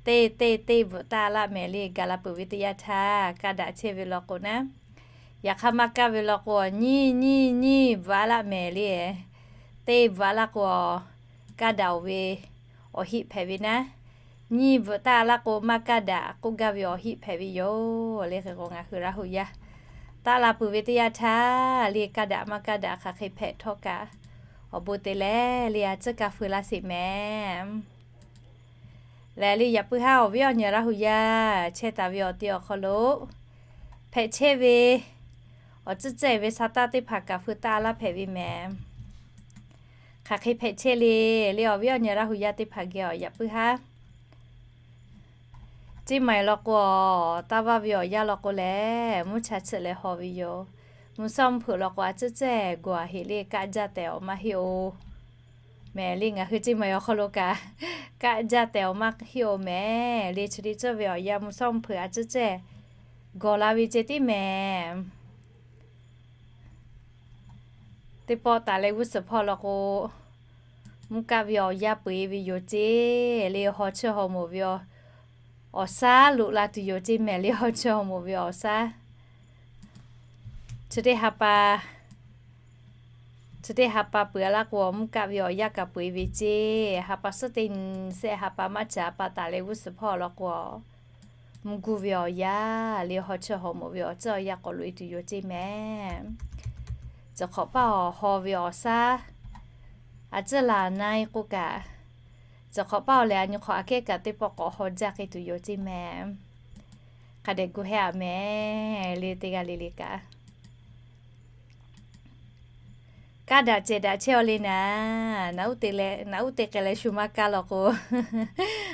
teˇ teˇ teˇ bvuhꞈ taˇ laˆ mehˍ le. Gaˬ la peuˬ ve teˇ yanˇ htaˇ kaˇ daꞈ chehˇ ve law k'o naˉ, yaꞈ hk'aˇ maˇ kaˇ ve law k'o, nyiˇ nyiˇ nyiˇ bvuhꞈ a laˆ mehˍ le. Teˇ bvuhꞈ a laˆ k'o, kaˇ daꞈ-oˬ ve awˬ hiˆ hpehꞈ ve naˉ, nyiˇ bvuhꞈ taˇ laˆ k'o maˇ kaˇ daꞈ k'oˆ gaˇ ve awˬ hiˆ hpehꞈ ve yoˬ le. Hk'e k'o ngaˬ hui Laˇ hu yaˇ taˆ la peuˬ ve teˇ yanˇ htaˇ le, kaˇ daꞈ maˇ kaˇ daꞈ hk'aˬ hk'e hpehꞈ htawˇ kaꞈ, awˬ bon te leh le a tcuhˉ ka feu laˇ sheˍ mehˍ. Lehˬ le yaꞈ puiˉ haˉ awˬ viˉ awˬ nyi Laˇ hu yaˇ chehˇ taˍ ve awˬ ti awˬ hk'aw lo hpehꞈ chehˇ ve awˬ tcuhˉ cehˇ ve sa taˇ teˇ hpaˍ kaꞈ feu taˇ laˇ hpehꞈ ve mehˍ. Hk'aˬ hk'e hpehꞈ chehˇ le le awˬ viˉ awˬ nyi Laˇ hu yaˇ teˇ hpaˍ geh awˬ yaꞈ puiˉ haˉ, Ceˇ maiˍ law k'o, taˇ vaˇ ve awˬ yanˇ law k'o lehˬ, mvuhˇ cha chiˆ leh haw ve yoˬ. Mvuhˇ shawˉ mvuhˇ hpeuꞈ law k'o, a tcuhˉ cehˇ gawˬ a heꞈ le kaˆ jaˇ tehꞈ awˬ maˇ heˆ-oˬ mehˍ le. Ngaˬ hui Ceˇ maiˍ awˬ hk'aw lo kaꞈ kaˆ jaˇ tehꞈ awˬ maˇ heˆ-oˬ mehˍ le. Chi teˇ ceuˬ ve awˬ yanˇ mvuhˇ shawˉ mvuhˇ hpeuꞈ a tcuhˉ cehˇ gawˬ la ve ceh tiˉ mehˍ. Teˇ pawˆ taˍ leh g'uˇ suhˍ hpawˇ law k'o, mvuhˇ kaˆ ve awˬ yanˇ peu eˬ ve yoˬ ceˇ le. Haw chiˇ haw moˍ ve awˬ shaˉ loꞈ la tuˬ yoˬ ceˇ mehˍ le. Haw chiˇ haw moˍ ve awˬ shaˉ chi teˇ ha pa, chi teˇ ha pa peu eˬ a laˇ k'o, mvuhˇ kaˆ ve awˬ yanˇ kaꞈ peu eˬ ve ceˇ. Ha pa suhˉ teˇ nyi sehˆ ha pa maˇ caˍ pa taˍ leh g'uˇ suhˍ hpawˇ law k'o, mvuhˇ guˇ ve awˬ yanˇ le haw chiˇ haw moˍ ve awˬ tcuhˉ awˬ yanˇ k'awꞈ loꞈ e tuˬ yoˬ ceˇ mehˍ. Tcuh hk'awꞈ paˇ awˬ haw ve awˬ shaˉ a tcuhˉ laˬ na e k'oˆ kaꞈ, tcuh hk'awꞈ paˇ awˬ lehˬ a nyi hk'awꞈ aꞈ kehˉ kaꞈ teˇ pawˆ k'awꞈ haw jaˇ k'ai tuˬ yoˬ ceˇ mehˍ. Hk'a dehꞈ gu hehˉ a mehˍ le teˇ g'aˇ le le kaꞈ. Kaˇ daꞈ cehˬ daꞈ chehˇ-aw le naˍ, naꞈ uˉ te k'ai leh shu maˇ kaˇ law k'o,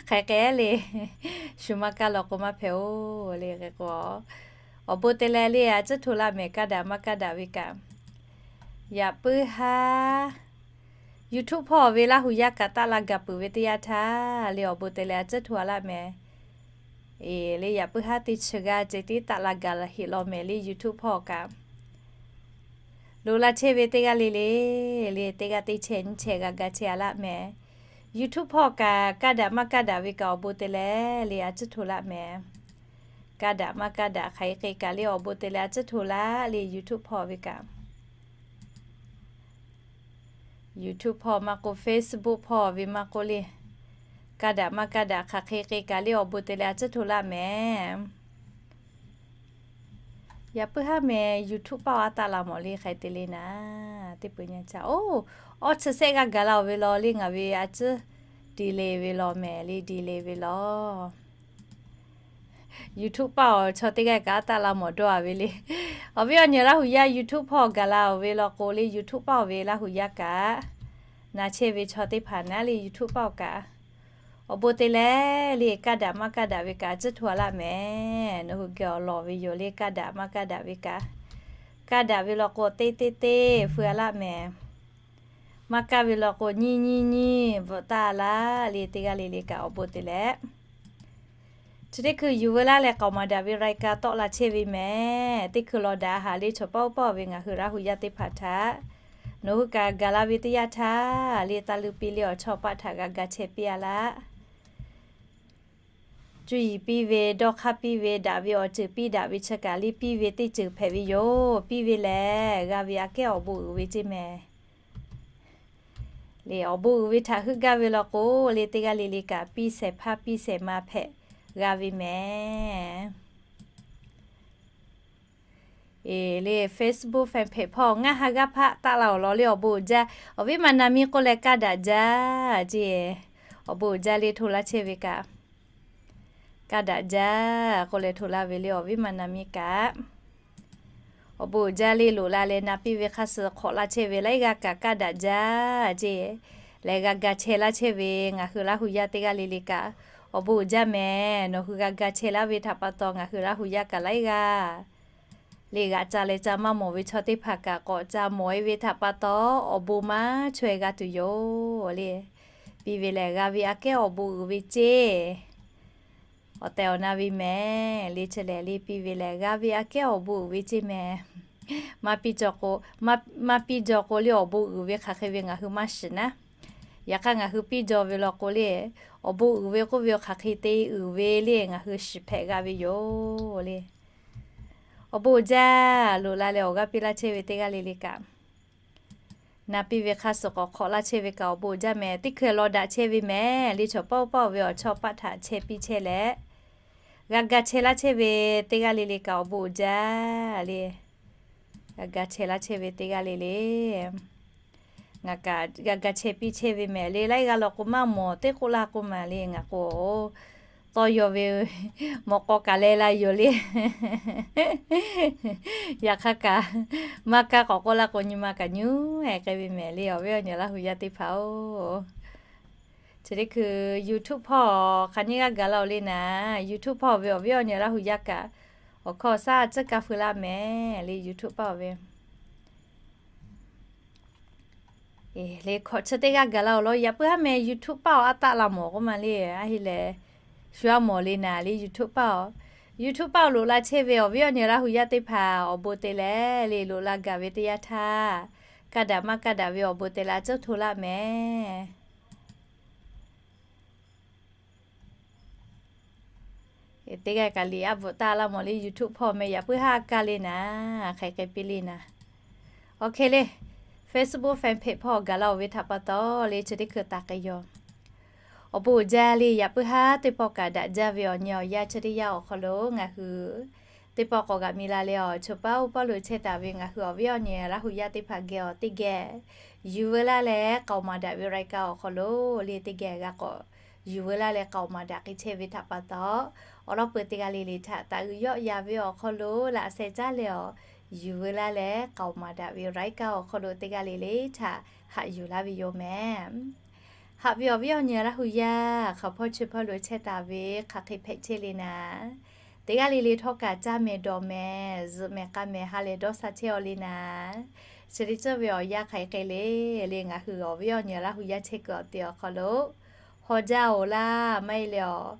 hk'aˬ hk'e le, shu maˇ kaˇ law k'o maˇ hpehꞈ-oˬ le. Hk'e k'o, awˬ bon te leh le a tcuhˉ hto laˇ mehˍ, kaˇ daꞈ maˇ kaˇ daꞈ ve kaꞈ. Yaꞈ puiˉ haˉ YouTube hpawˇ ve Laˇ hu yaˇ kaꞈ taˆ la gaˬ peuˬ ve teˇ yanˇ htaˇ le awˬ bon te leh a tcuhˉ hto a laˇ mehˍ. Eˬ le yaꞈ puiˉ haˉ teˇ chi g'aˇ ceh tiˉ taˆ la gaˬ heꞈ law mehˍ le YouTube hpawˇ kaꞈ. Loꞈ la chehˇ ve teˇ g'aˇ le le, le teˇ g'aˇ teˇ chehˇ nyiˇ chehˇ g'a ga chehˇ a laˇ mehˍ. YouTube hpawˇ kaꞈ kaˇ daꞈ maˇ kaˇ daꞈ ve kaꞈ awˬ bon te leh le a tcuhˉ hto laˇ mehˍ. Kaˇ daꞈ maˇ kaˇ daꞈ hk'aˬ hk'e kaꞈ le awˬ bon te leh a tcuhˉ hto laˇ le YouTube hpawˇ ve kaꞈ. YouTube hpawˇ maˇ k'oˆ, Facebook hpawˇ ve maˇ k'oˆ le, kaˇ daꞈ maˇ kaˇ daꞈ hk'aˬ hk'e hk'e kaꞈ le awˬ bon te leh a tcuhˉ hto laˇ mehˍ. Yaꞈ puiˉ haˉ mehˍ YouTube paˇ a taˆ la mawˬ le hk'aˬ hk'e te le naˍ, teˇ peu nyi ca oˬ, awˇ chi sehˆ g'aˇ gaˬ la-oˬ ve law le ngaˬ ve a tcuhˉ delay ve law mehˍ le, delay ve law. YouTube paˇ awˬ chaw teˇ g'aˇ kaꞈ a taˆ la mawˬ dawˇ a ve le. Awˬ viˉ awˬ nyi Laˇ hu yaˇ YouTube hpawˇ gaˬ la-oˬ ve law k'o le YouTube paˇ awˬ ve Laˇ hu yaˇ kaꞈ, na chehˇ ve chaw teˇ hpaˍ naˉ le YouTube paˇ awˬ kaꞈ, awˬ bon te leh le kaˇ daꞈ maˇ kaˇ daꞈ ve kaꞈ a tcuhˉ hto a laˇ mehˍ. Nawˬ hui geh awˬ lawˬ ve yoˬ le kaˇ daꞈ maˇ kaˇ daꞈ ve kaꞈ. Kaˇ daꞈ ve law k'o teˇ teˇ teˇ feu a laˇ mehˍ. Maˇ kaˇ ve law k'o nyiˇ nyiˇ nyiˇ bvuhꞈ taˇ laˇ le teˇ g'aˇ le le kaꞈ awˬ bon te leh. Chi teˇ hkui yuˬ veu laˇ leh k'aoˍ maˍ daꞈ ve รายการ tawˆ la chehˇ ve mehˍ. Teˇ hkui law daꞈ haꞈ le chaw paˇ oˇ paˇ ve ngaˬ hui Laˇ hu yaˇ teˇ hpaˍ htaꞈ nawˬ hui kaꞈ gaˬ la ve teˇ yanˇ htaˇ le taˇ leuˇ piˇ le awˬ chawˇ paˆ htaꞈ g'a ga chehˇ piˇ a laˇ. Cuˇ yiˍ piˇ ve, dawˇ hk'aˇ piˇ ve, daꞈ ve awˬ ceuˬ piˇ daꞈ ve chi kaꞈ le piˇ ve teˇ ceuˬ hpehꞈ ve yoˬ. Piˇ ve lehˬ g'a ve aꞈ kehˉ awˬ bon uiˍ ve ceˇ mehˍ. Le awˬ bon uiˍ ve htaꞈ heuˆ gaˇ ve law k'o le teˇ g'aˇ le le kaꞈ piˇ shehˍ hpaˇ piˇ shehˍ ma hpehꞈ g'a ve mehˍ. Eˬ le Facebook fanpage hpawˇ ngaˇ ha g'aˇ hpaˆ taˆ la awˬ lawn le awˬ bon uiˍ jaˇ. Awˬ viˉ ma na miˇ k'oˆ leh kaˇ daꞈ jaˇ ceˇ. Awˬ bon uiˍ jaˇ le hto laˇ chehˇ ve kaꞈ. Kaˇ daꞈ jaˇ k'oˆ leh hto laˇ ve le awˬ viˉ ma na miˇ kaꞈ. Awˬ bon uiˍ jaˇ le loꞈ la leh na piˇ ve hk'a suh hk'awꞈ laˇ chehˇ ve laiˉ g'aˇ kaꞈ kaˇ daꞈ jaˇ ceˇ. Leh g'a ga chehˇ laˇ chehˇ ve ngaˬ hui Laˇ hu yaˇ teˇ g'aˇ le le kaꞈ, awˬ bon uiˍ jaˇ mehˍ. Nawˬ hui g'a ga chehˇ laˇ ve htaꞈ pa taw ngaˬ hui Laˇ hu yaˇ kaꞈ laiˉ g'aˇ le g'aꞈ ca leh ca maˇ mawˬ ve chaw teˇ hpaˍ kaꞈ k'awꞈ ca mawˬ e ve htaꞈ pa taw awˬ bon maˇ chaweh g'a tuˬ yoˬ le. Piˇ ve lehˬ g'a ve aꞈ kehˉ awˬ bon uiˍ ve ceˇ. Awˬ tehˬ awˬ na ve mehˍ le chi lehˬ le piˇ ve lehˬ g'a ve aꞈ kehˉ awˬ bon uiˍ ve ceˇ mehˍ. Maˇ piˇ jaw k'o, maˇ piˇ jaw k'o le awˬ bon uiˍ ve hk'aˬ hk'e ve ngaˬ hui maˇ shiˍ naˉ. Yaꞈ hk'aˇ ngaˬ hui piˇ jaw ve law k'o le, awˬ bon uiˍ ve k'oˆ ve awˬ hk'aˬ hk'e te uiˍ ve le ngaˬ hui shiˍ hpehꞈ g'a ve yoˬ le. Awˬ bon uiˍ jaˇ, loꞈ la leh awˬ g'aˇ piˇ laˇ chehˇ ve teˇ g'aˇ le le kaꞈ, na piˇ ve hk'aˇ suh k'awꞈ hk'awꞈ laˇ chehˇ ve kaꞈ awˬ bon uiˍ jaˇ mehˍ. Teˇ hkui law daꞈ chehˇ ve mehˍ le, chaw paˆ oˇ paˆ ve awˬ chawˇ paˆ htaꞈ chehˇ piˇ chehˇ leh, g'a ga chehˇ laˇ chehˇ ve teˇ g'aˇ le le kaꞈ awˬ bon uiˍ jaˇ le. G'a ga chehˇ laˇ chehˇ ve teˇ g'aˇ le le, ngaˬ kaꞈ g'a ga chehˇ piˇ chehˇ ve mehˍ le. Laiˉ g'aˇ law k'o maˇ mawˬ teˇ k'oˆ laˇ k'oˆ maˍ le, ngaˬ k'o tawˇ yaw ve mawꞈ k'aw kaꞈ leh la yoˬ le. Yaꞈ hk'aˇ kaꞈ maˇ kaˇ k'awꞈ k'oˆ laˇ k'o nyi ma kaꞈ nyi-e k'ai ve mehˍ le, awˬ viˉ awˬ nyi Laˇ hu yaˇ teˇ hpaˍ-oˬ. Chi teˇ hkui YouTube hpawˇ hk'aˬ nyiˇ g'aˇ gaˬ la-oˬ le naˍ, YouTube hpawˇ ve awˬ viˉ awˬ nyi Laˇ hu yaˇ kaꞈ awˬ hkawˇ awˬ shaˉ tcuhˉ kaˇ feu laˇ mehˍ le. YouTube hpawˇ ve le hkawꞈ chi teˇ g'aˇ gaˬ la-oˬ law, yaꞈ puiˉ haˉ meh YouTube paˆ awˬ a taˆ la mawˬ k'oˆ ma le. A heˆ lehˬ, shu a mawˬ le naˍ le YouTube paˆ-oˬ. YouTube paˆ awˬ loꞈ la chehˇ ve awˬ viˉ awˬ nyi Laˇ hu yaˇ teˇ hpaˍ awˬ bon te leh le loꞈ la gaˬ ve teˇ yanˇ htaˇ, kaˇ daꞈ maˇ kaˇ daꞈ ve awˬ bon te la cawˇ hto laˇ mehˍ. Teˇ g'aˇ kaꞈ liꞈ a bvuhꞈ taˆ laˇ mawˬ le YouTube hpawˇ meh yaꞈ puiˉ haˉ kaˇ le naˍ, hk'aˬ hk'e piˇ le naˍ. Awˬ hk'e le, Facebook fan page hpawˇ gaˬ la-oˬ ve htaꞈ pa taw le chi teˇ hkui taˍ k'ai yoˬ. Awˬ bon uiˍ jaˇ le, yaꞈ puiˉ haˉ teˇ pawˆ kaꞈ daꞈ jaˇ ve awˬ nyi awˬ yaˇ chi teˇ yanˇ awˬ hk'aw lo ngaˬ hui teˇ pawˆ k'awꞈ g'aꞈ mi la leh awˬ, chaw paˆ oˇ paˆ lo chehˇ taˍ ve ngaˬ hui awˬ viˉ awˬ nyi Laˇ hu yaˇ teˇ hpaˍ geh awˬ teˇ geh yuˬ veu laˇ leh k'aoˍ maˍ daꞈ ve รายการ awˬ hk'aw lo le teˇ geh g'a k'awꞈ yuˬ veu laˇ leh k'aoˍ maˍ daꞈ k'ai chehˇ ve htaꞈ pa taw, awˬ lawn peuˬ teˇ g'aˇ le le htaꞈ taˍ uiˍ yawˆ yan ve awˬ hk'aw lo laꞈ sheh caˉ leh awˬ, yuˬ veu laˇ leh k'aoˍ maˍ daꞈ ve รายการ awˬ hk'aw lo teˇ g'aˇ le le htaꞈ haꞈ yuˬ laˇ ve yoˬ mehˍ. Haꞈ ve awˬ viˉ awˬ nyi Laˇ hu yaˇ hk'aˬ hpawˇ chi hpawˇ lo chehˇ taˍ ve hk'aˬ hk'e hpehꞈ chehˇ le naˍ, teˇ g'aˇ le le htawˇ kaꞈ caˇ mehˍ dawˬ mehˍ, zuhꞈ mehˍ k'a mehˍ ha lehˬ dawˇ sha chehˇ-aw le naˍ. Chi teˇ ceuˬ ve awˬ yanˇ hk'aˬ hk'e le le ngaˬ hui awˬ viˉ awˬ nyi Laˇ hu yaˇ chehˇ kuiˬ awˬ te awˬ hk'aw lo hawˇ jaˇ-oˬ laˇ, maˇ heˆ leh awˬ,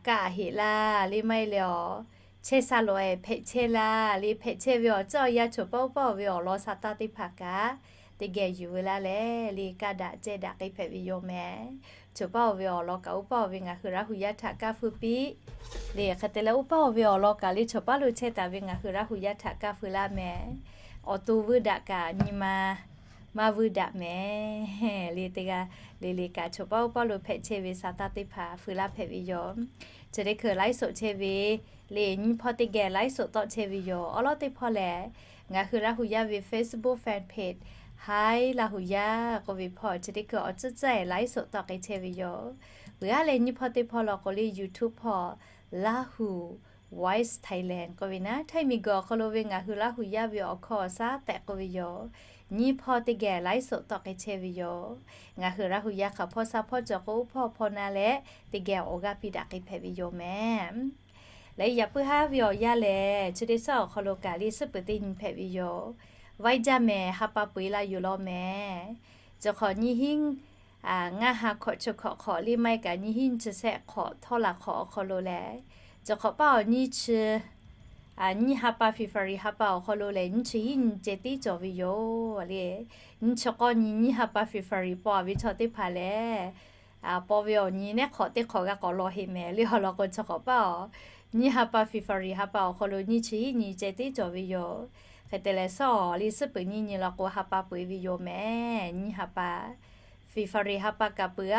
kaˆ heꞈ laˇ le maˇ heˆ leh awˬ, chehˇ sha loꞈ-e hpehꞈ chehˇ laˇ le hpehꞈ chehˇ ve awˬ ceuˬ awˬ yanˇ chaw paˆ oˇ paˆ ve awˬ lawn sha taˇ teˇ hpaˍ kaꞈ teˇ geh yuˬ veu laˇ leh le kaˇ daꞈ cehˇ daꞈ k'ai hpehꞈ ve yoˬ mehˍ. Chaw paˆ oˇ ve awˬ lawn kaꞈ oˇ paˆ oˇ ve ngaˬ hui Laˇ hu yaˇ htaꞈ kaˇ feu piˇ le. Hk'e te leh oˇ paˆ oˇ ve awˬ lawn kaꞈ le chaw paˆ lo chehˇ taˍ ve ngaˬ hui Laˇ hu yaˇ htaꞈ kaˇ feu laˇ mehˍ. Awˬ to vuiˇ daꞈ kaꞈ nyi ma maˇ vuiˇ daꞈ mehˍ le teˇ g'aˇ le le kaꞈ chaw paˆ oˇ paˆ lo hpehꞈ chehˇ ve sha taˇ teˇ hpaˍ feu laˇ hpehꞈ ve yoˬ. Chi teˇ hkui ไลฟ์สด chehˇ ve le nyiˇ hpawˇ teˇ geh ไลฟ์สด tawˆ chehˇ ve yoˬ. Awˬ lawn teˇ hpawˇ lehˬ, ngaˬ hui Laˇ hu yaˇ ve Facebook fan page Hi Laˇ hu yaˇ k'oˆ ve hpawˇ chi teˇ hkui awˬ ceuˬ ceuˬ ไลฟ์สด tawˆ k'ai chehˇ ve yoˬ. Peuˬ aˉ leh nyiˇ hpawˇ teˇ hpawˇ law k'o le YouTube hpawˇ Laˇ hu Voice Thailand k'oˆ ve naˉ, Htaiˇ miˬguiˬ awˬ hk'aw lo ve ngaˬ hui Laˇ hu yaˇ ve awˬ hkawˇ awˬ shaˉ tehꞈ k'oˆ ve yoˬ. Nyiˇ hpawˇ teˇ geh ไลฟ์สด tawˆ k'ai chehˇ ve yoˬ. Ngaˬ hui Laˇ hu yaˇ hk'aˬ hpawˇ sha hpawˇ cawˬ k'o oˇ hpawˇ hpawˇ na leh teˇ geh awˬ g'aˇ piˇ daꞈ k'ai hpehꞈ ve yoˬ mehˍ. Leh yaꞈ puiˉ haˉ ve awˬ yanˇ lehˬ chi teˇ shaˉ awˬ hk'aw lo kaꞈ le suhˉ peuˬ teˇ nyi hpehꞈ ve yoˬ. Vaiˇ jaˇ mehˍ ha pa peu-e la yoˬ law mehˍ. Cawˬ hk'awꞈ nyiˇ hinˉ ngaˇ ha hkawꞈ chi hkawꞈ hk'awꞈ le maˇ heˆ kaꞈ nyiˇ hinˉ nyiˇ chi sehˆ hk'awꞈ htawˇ laˬ hk'awꞈ awˬ hk'aw lo lehˬ, cawˬ hk'awꞈ paˇ awˬ nyiˇ chi nyiˇ ha pa February ha pa awˬ hk'aw lo lehˬ nyiˇ chi hiˉ nyi ceh tiˉ cawˬ ve yoˬ le. Nyiˇ chi k'awˇ nyi nyiˇ ha pa February paw ve chaw teˇ hpaˍ lehˬ, paw ve awˬ nyi nehˉ hk'awꞈ teˇ hk'awꞈ g'a k'awꞈ law heꞈ mehˍ le awˬ lawn k'o, cawˬ hk'awꞈ paˇ awˬ nyiˇ ha pa February ha pa awˬ hk'aw lo nyiˇ chi hiˉ nyi ceh tiˉ cawˬ ve yoˬ. Hk'e te leh shaw le suhˉ peuˬ nyiˇ nyi law k'o ha pa peu-e ve yoˬ mehˍ. Nyiˇ ha pa February ha pa kaꞈ peu-e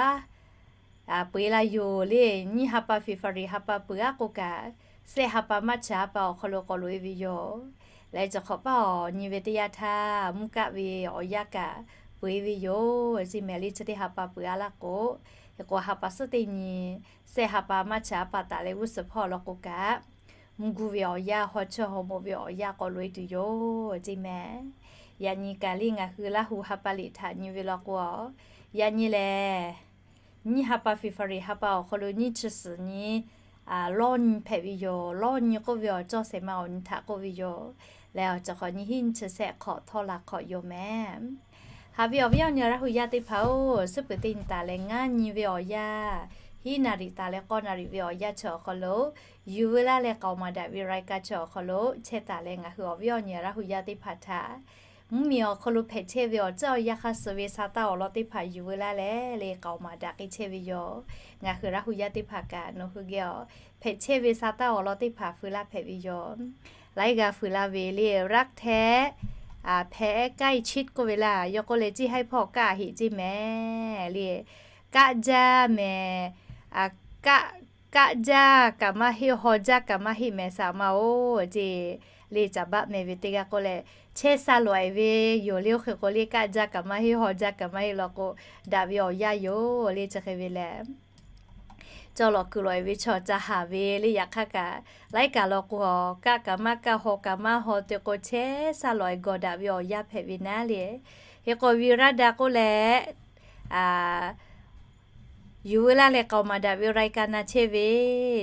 aˉ peu-e la yoˬ le. Nyiˇ ha pa February ha pa peu-e aˉ k'oˆ kaꞈ, sehˆ ha pa March ha pa awˬ hk'aw lo k'awꞈ loꞈ-e ve yoˬ. Leh cawˬ hk'awꞈ paˇ awˬ nyi ve teˇ yanˇ htaˇ mvuhˇ kaˆ ve awˬ yanˇ kaꞈ peu-e ve yoˬ. Chi mehˍ le chi teˇ ha pa peu-e aˉ laˇ k'o, hk'e k'o ha pa suhˉ teˇ nyi, sehˆ ha pa March ha pa taˍ leh g'uˇ suhˍ hpawˇ law k'o kaꞈ, mvuhˇ guˇ ve awˬ yanˇ haw chawˇ haw moꞈ ve awˬ yanˇ k'awꞈ loꞈ-e tuˬ yoˬ. Chi mehˍ. Yaꞈ nyi kaꞈ le ngaˬ hui Laˇ hu ha pa liꞈ htaꞈ nyi ve law k'o, yaꞈ nyi lehˬ nyiˇ ha pa February ha pa awˬ hk'aw lo nyiˇ chi suhˍ nyi lawˇ nyi hpehꞈ ve yoˬ. Lawˇ nyi k'oˆ ve awˬ cawˇ shehˍ ma awˬ nyi htaꞈ k'oˆ ve yoˬ. Leh awˬ cawˬ hk'awꞈ nyiˇ hinˉ nyi chi sehˆ hk'awꞈ htawˇ laˬ hk'awꞈ yoˬ mehˍ. Haꞈ ve awˬ viˉ awˬ nyi Laˇ hu yaˇ teˇ hpaˍ-oˬ, suhˉ peuˬ teˇ nyi taˍ leh ngaˇ nyi ve awˬ yanˇ, hiˉ naˍ riˍ taˍ leh k'awˇ naˍ riˍ ve awˬ yanˇ chi awˬ hk'aw lo yuˬ veu laˇ leh k'aoˍ maˍ daꞈ ve รายการ chi awˬ hk'aw lo chehˇ taˍ leh ngaˬ hui awˬ viˉ awˬ nyi Laˇ hu yaˇ teˇ hpaˍ htaꞈ mvuhˇmiˬ awˬ hk'aw lo hpehꞈ chehˇ ve awˬ ceuˬ awˬ yanˇ hk'aˇ suh ve sa taˇ awˬ lawn teˇ hpaˍ yuˬ veu laˇ leh le k'aoˍ maˍ daꞈ k'ai chehˇ ve yoˬ. Ngaˬ hui Laˇ hu yaˇ teˇ hpaˍ kaꞈ nawˬ hui geh a, hpehꞈ chehˇ ve sa taˇ awˬ lawn teˇ hpaˍ feu laˇ hpehꞈ ve yoˬ. Laiˉ g'a feu laˇ ve le รักแท้ hpehꞈ ใกล้ชิด k'oˆ ve laˇ, yawˇ k'oˆ leh ceˇ haiˉ hpawˇ kaˆ heꞈ ceˇ mehˍ le. Kaˆ jaˇ mehˍ, kaˆ, kaˆ jaˇ kaꞈ maˇ heˆ, haw jaˇ kaꞈ maˇ heˆ mehˍ saˍ ma-oˬ ceˇ. Le caˍ baˆ mehˍ ve teˇ g'aˇ k'oˆ leh, chehˇ sa lawˬ-e ve yoˬ le. Oˇ hk'e k'o le kaˆ jaˇ kaꞈ maˇ heˆ, haw jaˇ kaꞈ maˇ heˆ law k'o, daꞈ ve awˬ yanˇ yoˬ le. Chi hk'e ve lehˬ, cawˇ lawꞈ kuiˬ lawꞈ-e ve chaw ca haˍ ve le. Yaꞈ hk'aˇ kaꞈ laiˉ kaꞈ law k'o, kaˆ kaꞈ maˇ kaˆ, haw kaꞈ maˇ haw te k'o, chehˇ sa lawˬ-e gawˬ daꞈ ve awˬ yanˇ hpehꞈ ve naˉ le. Hk'e k'o Virada k'oˆ leh, yuˬ veu laˇ leh k'aoˍ maˍ daꞈ ve รายการ na chehˇ ve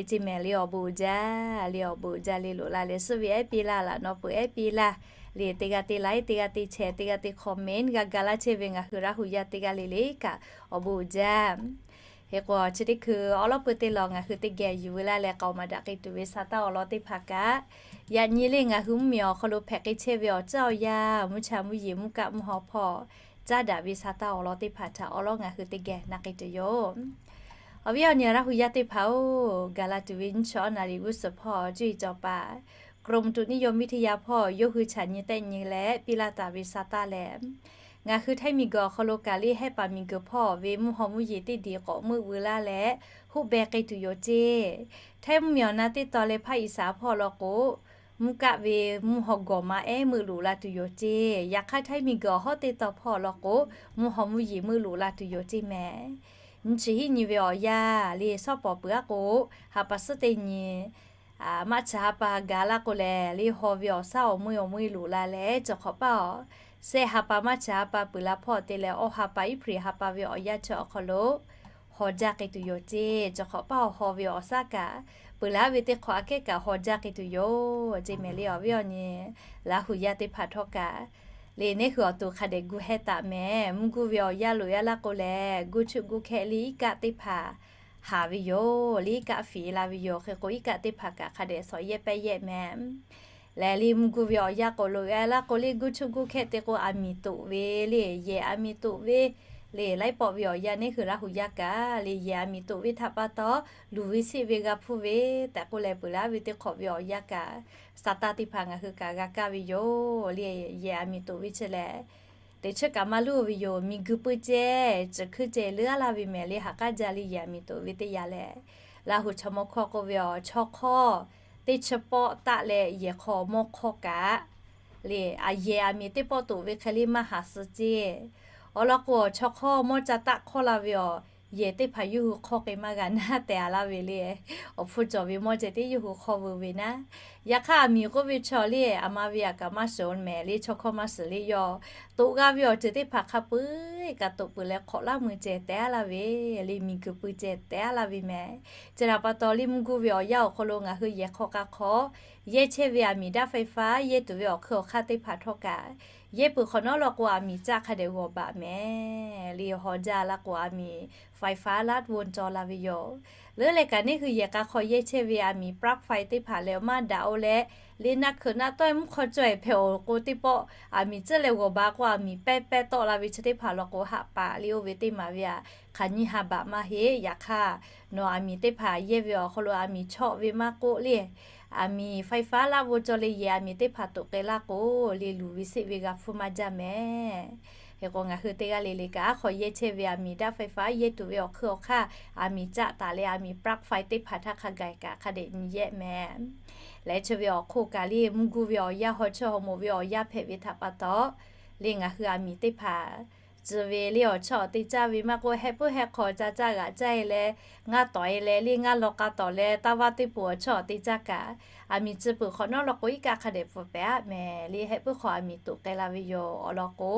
ceˇ mehˍ le. Awˬ bon uiˍ jaˇ le, awˬ bon uiˍ jaˇ le. Loꞈ la leh suhˉ ve ehˉ piˇ laˇ, laꞈ naw peuˬ ehˉ piˇ laˇ le. Teˇ g'aˇ te like, teˇ g'aˇ te share, teˇ g'aˇ te comment g'a ga laˇ chehˇ ve ngaˬ hui Laˇ hu yaˇ teˇ g'aˇ le le kaꞈ awˬ bon uiˍ jaˇ. Hk'e k'o chi teˇ hkui awˉ lawˉ peuˬ teˇ lawˬ ngaˬ hui teˇ geh yuˬ veu laˇ leh k'aoˍ maˍ daꞈ k'ai tuˬ ve sa taˇ awˬ lawn teˇ hpaˍ kaꞈ, yaꞈ nyi le ngaˬ hui mvuhˇmiˬ awˬ hk'aw lo hpehꞈ k'ai chehˇ ve awˬ ceuˬ awˬ yanˇ, mvuhˇ cha mvuhˇ yeˬ mvuhˇ kaˆ mvuhˇ haw hpawˇ caˉ daꞈ ve sa taˇ awˬ lawn teˇ hpaˍ htaꞈ awˉ lawˉ ngaˬ hui teˇ geh na k'ai tuˬ yoˬ. Awˬ viˉ awˬ nyi Laˇ hu yaˇ teˇ hpaˍ-oˬ, gaˬ la tuˬ ve nyiˇ chi awˉ naˍ riˍ g'uˇ suhˍ hawˇ cuˇ yiˍ cawˬ paˍ กรมอุตุนิยมวิทยา hpawˇ yawˇ hui chaꞈ nyi tehˆ nyi leh piˇ laˇ taˍ ve sa taˇ lehˬ, ngaˬ hui Htaiˇ miˬguiˬ awˬ hk'aw lo kaꞈ le Hehˉ paˍ miˬguiˬ hpawˇ ve mvuhˇ haw mvuhˇ yeˬ teˇ diˬ k'awꞈ meuˆ veu laˇ leh hoˆ beh k'ai tuˬ yoˬ ceˇ. Htaiˇ mvuhˇmiˬ awˬ na teˇ tawn leh ภาคอีสาน hpawˇ law k'o, mvuhˇ kaˆ ve mvuhˇ haw gawˬ ma ehˉ meuˆ loꞈ la tuˬ yoˬ ceˇ. Yaꞈ hk'aˇ Htaiˇ miˬguiˬ awˬ hawˉ teˇ tawn hpawˇ law k'o, mvuhˇ haw mvuhˇ yeˬ meuˆ loꞈ la tuˬ yoˬ ceˇ mehˍ. Nyi chi hiˆ nyi ve awˬ yanˇ le shawˉ pawˍ peuˬ aˉ k'o, ha pa suhˉ teˇ nyi maˇ chi ha pa gaˬ laˇ k'o lehˬ, le haw ve awˬ shaˉ awˬ meuˇ awˬ meuˇ loꞈ la leh cawˬ hk'awꞈ paˇ-oˬ, shehˆ ha pa maˇ chi ha pa peuˬ la hpawˇ te leh awˇ ha pa iˉ hpri ha pa ve awˬ yanˇ chi awˬ hk'aw lo haw jaˇ k'ai tuˬ yoˬ ceˇ. Cawˬ hk'awꞈ paˇ awˬ haw ve awˬ shaˉ kaꞈ peuˬ laˇ ve teˇ hk'awꞈ aꞈ kehˉ kaꞈ haw jaˇ k'ai tuˬ yoˬ ceˇ mehˍ le. Awˬ viˉ awˬ nyi Laˇ hu yaˇ teˇ hpaˍ htawˇ kaꞈ le neˉ hui awˬ to hk'a dehꞈ gu heh taˍ mehˍ. Mvuhˇ guˇ ve awˬ yanˇ loꞈ-e laˇ k'o lehˬ, guˇ chuˆ guˇ hkehˆ le iˉ kaˆ teˇ hpaˍ haˍ ve yoˬ. Le iˉ kaˆ fiˍ la ve yoˬ. Hk'e k'o iˉ kaˆ teˇ hpaˍ kaꞈ hk'a dehꞈ shawˍ yehˇ pehˇ yehˇ mehˍ. Lehˬ le mvuhˇ guˇ ve awˬ yanˇ k'o loꞈ-e laˇ k'o le guˇ chuˆ guˇ hkehˆ te k'o aˬ miˍ toꞈ ve le, yehˬ aˬ miˍ toꞈ ve le. Laiˉ pawˆ ve awˬ yanˇ neˉ hui Laˇ hu yaˇ kaꞈ le yehˬ aˬ miˍ toꞈ ve htaꞈ pa taw, luˬ ve seˆ ve g'a hpfuhˇ ve tehꞈ k'oˆ leh peuˬ laˇ ve teˇ hk'awꞈ ve awˬ yanˇ kaꞈ, sa taˇ teˇ hpaˍ ngaˬ hui kaꞈ g'a kaˇ ve yoˬ le. Yehˬ aˬ miˍ toꞈ ve chi lehˬ, teꞈ chiˉ kaꞈ maˇ luˇ ve yoˬ. Miˬ guiˬ pui ceh, ciˬ hkuiˇ ceh leuˉ-a laˇ ve mehˍ le. Haꞈ k'aˉ jaˇ le yehˬ aˬ miˍ toꞈ ve teˇ yanˇ lehˬ, Laˇ hu chaw mawˇ hkawˇ k'oˆ ve awˬ chaw hk'awˇ teˇ chi pawˆ taˆ leh yehˬ hk'aw mawˇ hkawˇ kaꞈ le, a yehˬ aˬ miˍ teˇ pawˆ toꞈ ve hk'e le maˇ haˍ suh ceˇ. Awˬ lawn k'o, awˬ chaw hk'awˇ mawˇ ca taˆ hk'awˇ la ve awˬ yehˬ teˇ hpaˍ yawˇ hui hk'awˇ k'ai maˇ g'a naˉ tehꞈ-a laˇ ve le. Awˬ hpfuhˇ cawˬ ve mawˇ ceh tiˉ yawˇ hui hk'awˇ veu ve naˉ. Yaꞈ hk'aˇ, aˬ miˍ k'oˆ ve chaw le, aˬ ma ve aꞈ kaꞈ maˇ shiˍ-oˬ mehˍ le, chaw hkawˇ maˇ shiˍ le, yawˇ toꞈ g'a ve awˬ ceuˬ teˇ hpaˍ hk'a peu-eˬ kaꞈ toꞈ peuˬ leh hk'awꞈ laˇ mui ceh tehꞈ-a laˇ ve le, miˬ guiˬ pui ceh tehꞈ-a laˇ ve mehˍ. Chi htaꞈ pa taw le, mvuhˇ guˇ ve awˬ yanˇ awˬ hk'aw lo ngaˬ hui yehˬ hk'aw k'a hk'aw yehˇ chehˇ ve aˬ miˍ daꞈ ไฟฟ้า yehˇ tuˬ ve awˬ hk'eun awˬ hk'aˇ teˇ hpaˍ htawˇ kaꞈ, yehˇ peuˬ hk'awꞈ nawˉ law k'o, aˬ miˍ caˆ hk'a dehꞈ g'awˬ baˬ mehˍ le. Haw jaˇ laˇ k'o, aˬ miˍ ไฟฟ้าลัดวงจร la ve yoˬ. Leuˉ leh kaꞈ, neˉ hui yehˬ k'a hk'aw yehˇ chehˇ ve aˬ miˍ ปลั๊กไฟ teˇ hpaˍ lehˬ maˇ daꞈ-o leh, le naˆ hkeuꞈ naˆ tawˆ-e mvuhˇ hk'aw cawˬ-e hpehꞈ-oˬ k'o, teˇ pawˆ aˬ miˍ tcuhˉ leh g'awˬ baˬ k'o, aˬ miˍ pehˇ pehˇ tawˆ la ve chi teˇ hpaˍ law k'o, haꞈ paˍ le oˇ ve teˇ maˬ ve aꞈ hk'aˬ nyiˇ ha baꞈ maˇ heˆ. Yaꞈ hk'aˇ, nawˬ aˬ miˍ teˇ hpaˍ yehˇ ve awˬ hk'aw lo aˬ miˍ chawˆ ve maˇ k'oˆ le, aˬ miˍ ไฟฟ้าลัดวงจร le yehˬ aˬ miˍ teˇ hpaˍ toꞈ k'ai laˇ k'o, le luˬ ve seˆ ve g'a hpfuhˇ maˇ jaˇ mehˍ. Hk'e k'o, ngaˬ hui teˇ g'aˇ le le kaꞈ, aˉ hk'aw yehˇ chehˇ ve aˬ miˍ daꞈ ไฟฟ้า yehˇ tuˬ ve awˬ hk'eun awˬ hk'aˇ, aˬ miˍ caˆ taˍ leh aˬ miˍ ปลั๊กไฟ teˇ hpaˍ htaˇ hk'a gaˬ kaꞈ hk'a dehꞈ nyi yehˇ mehˍ. Leh chi ve awˬ hk'oˆ kaꞈ le, mvuhˇ guˇ ve awˬ yanˇ haw chawˇ haw moˍ ve awˬ yanˇ hpehꞈ ve htaꞈ pa taw, le ngaˬ hui aˬ miˍ teˇ hpaˍ tcuh ve le awˬ chawˇ awˬ te caˇ ve maˇ k'oˆ, heh puiˉ heh hk'aw caˇ caˇ g'aꞈ caˇ-e leh, ngaˇ tawˍ-e leh le ngaˇ law k'a tawˍ leh, taˇ vaˇ teˇ poˬ awˬ chawˇ awˬ te caˇ kaꞈ, aˬ miˍ tcuh peuˬ hk'awꞈ nawˉ law k'o, iˉ kaˆ hk'a dehꞈ pfuhˍ pehˍ-a mehˍ le. Heh puiˉ hk'aw aˬ miˍ toꞈ k'ai la ve yoˬ. Awˬ lawn k'o,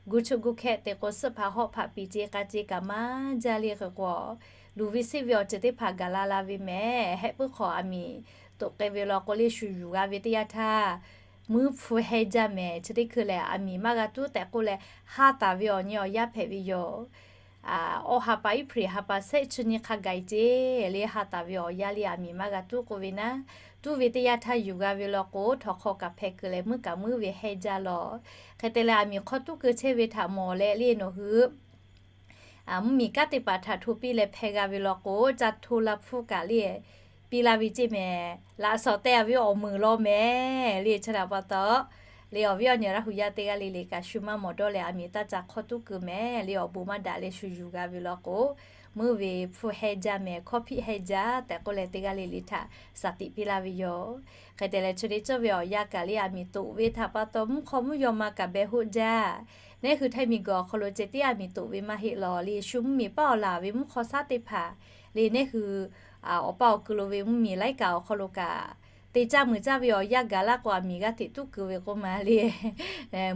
guˇ chuˆ guˇ hkehˆ te k'o, suhˆ hpaˍ hawˆ hpaˍ piˍ ce k'a ce kaꞈ maˇ jaˇ le. Hk'e k'o, luˬ ve seˆ ve awˬ ceuˬ teˇ hpaˍ gaˬ la la ve mehˍ. Heh puiˉ hk'aw aˬ miˍ toꞈ k'ai ve law k'o, le shu yuˬ g'a ve teˇ yanˇ htaˇ, muiˉ hpu heh jaˇ mehˍ. Chi teˇ hkui lehˬ, aˬ miˍ maˇ g'a tuˉ tehꞈ k'oˆ leh, haˇ taˍ ve awˬ nyi awˬ yanˇ hpehꞈ ve yoˬ. awˇ ha pa April ha pa shehˆ chi nyi hk'a gaˬ-e ceˇ le, ha taˍ ve awˬ yanˇ le aˬ miˍ maˇ g'a tuˉ k'oˆ ve naˉ, tuˉ ve teˇ yanˇ htaˇ yuˬ g'a ve law k'o, htawnˍ hk'aw kaꞈ hpeh kuiˬ leh muiˉ kaꞈ muiˉ ve hehnˇ jaˇ lawˬ. Hk'e te leh aˬ miˍ hk'aw tuˉ keu chehˇ ve htaꞈ mawˬ leh le nawˬ hui mvuhˇmiˬ kanˉ teˇ hpaˍ htaꞈ hto piˇ leh hpeh g'a ve law k'o, ca hto la hpfuhˇ kaꞈ le piˇ laˇ ve ceˇ mehˍ. Laꞈ shawnˍ teh a ve awˬ meunˍ law mehˍ le. Chi htaꞈ pa taw le awˬ viˉ awˬ nyi Laˇ hu yaˇ teˇ g'aˇ le le kaꞈ shu maˇ mawˬ dawˇ leh aˬ miˍ taˇ ca hk'aw tuˉ keu mehˍ le. Awˬ bon maˇ daꞈ leh shu yuˬ g'a ve law k'o, muiˉ ve hpfuhˇ hehnˇ jaˇ mehˍ, hkawˇ hpiˆ hehnˇ jaˇ tehꞈ k'oˆ leh teˇ g'aˇ le le htaꞈ shaˍ tiꞈ piˇ laˇ ve yoˬ. Hk'e te leh chi teˇ ceuˬ ve awˬ yanˇ kaꞈ le aˬ miˍ toꞈ ve htaꞈ pa taw mvuhˇ hk'aw mvuhˇ yaw ma kaꞈ beh hoˆ jaˇ. Nehˉ hui Htaiˇ miˬ guiˬ awˬ hk'aw lo ceh tiˉ aˬ miˍ toꞈ ve maˇ heˆ lawˬ le, shu mvuhˇmiˬ paˇ awˬ laˬ ve mvuhˇ hk'aw shaˉ teˇ hpaˍ le nehˉ hui awˬ paˇ awˬ ku lo ve mvuhˇmiˬ laiˉ kaꞈ awˬ hk'aw lo kaꞈ te caˇ muiˬ caˇ ve awˬ yanˇ gaˬ laˇ k'o, aˬ miˍ g'aˇ hteꞈ tuˉ keu ve k'oˆ ma le.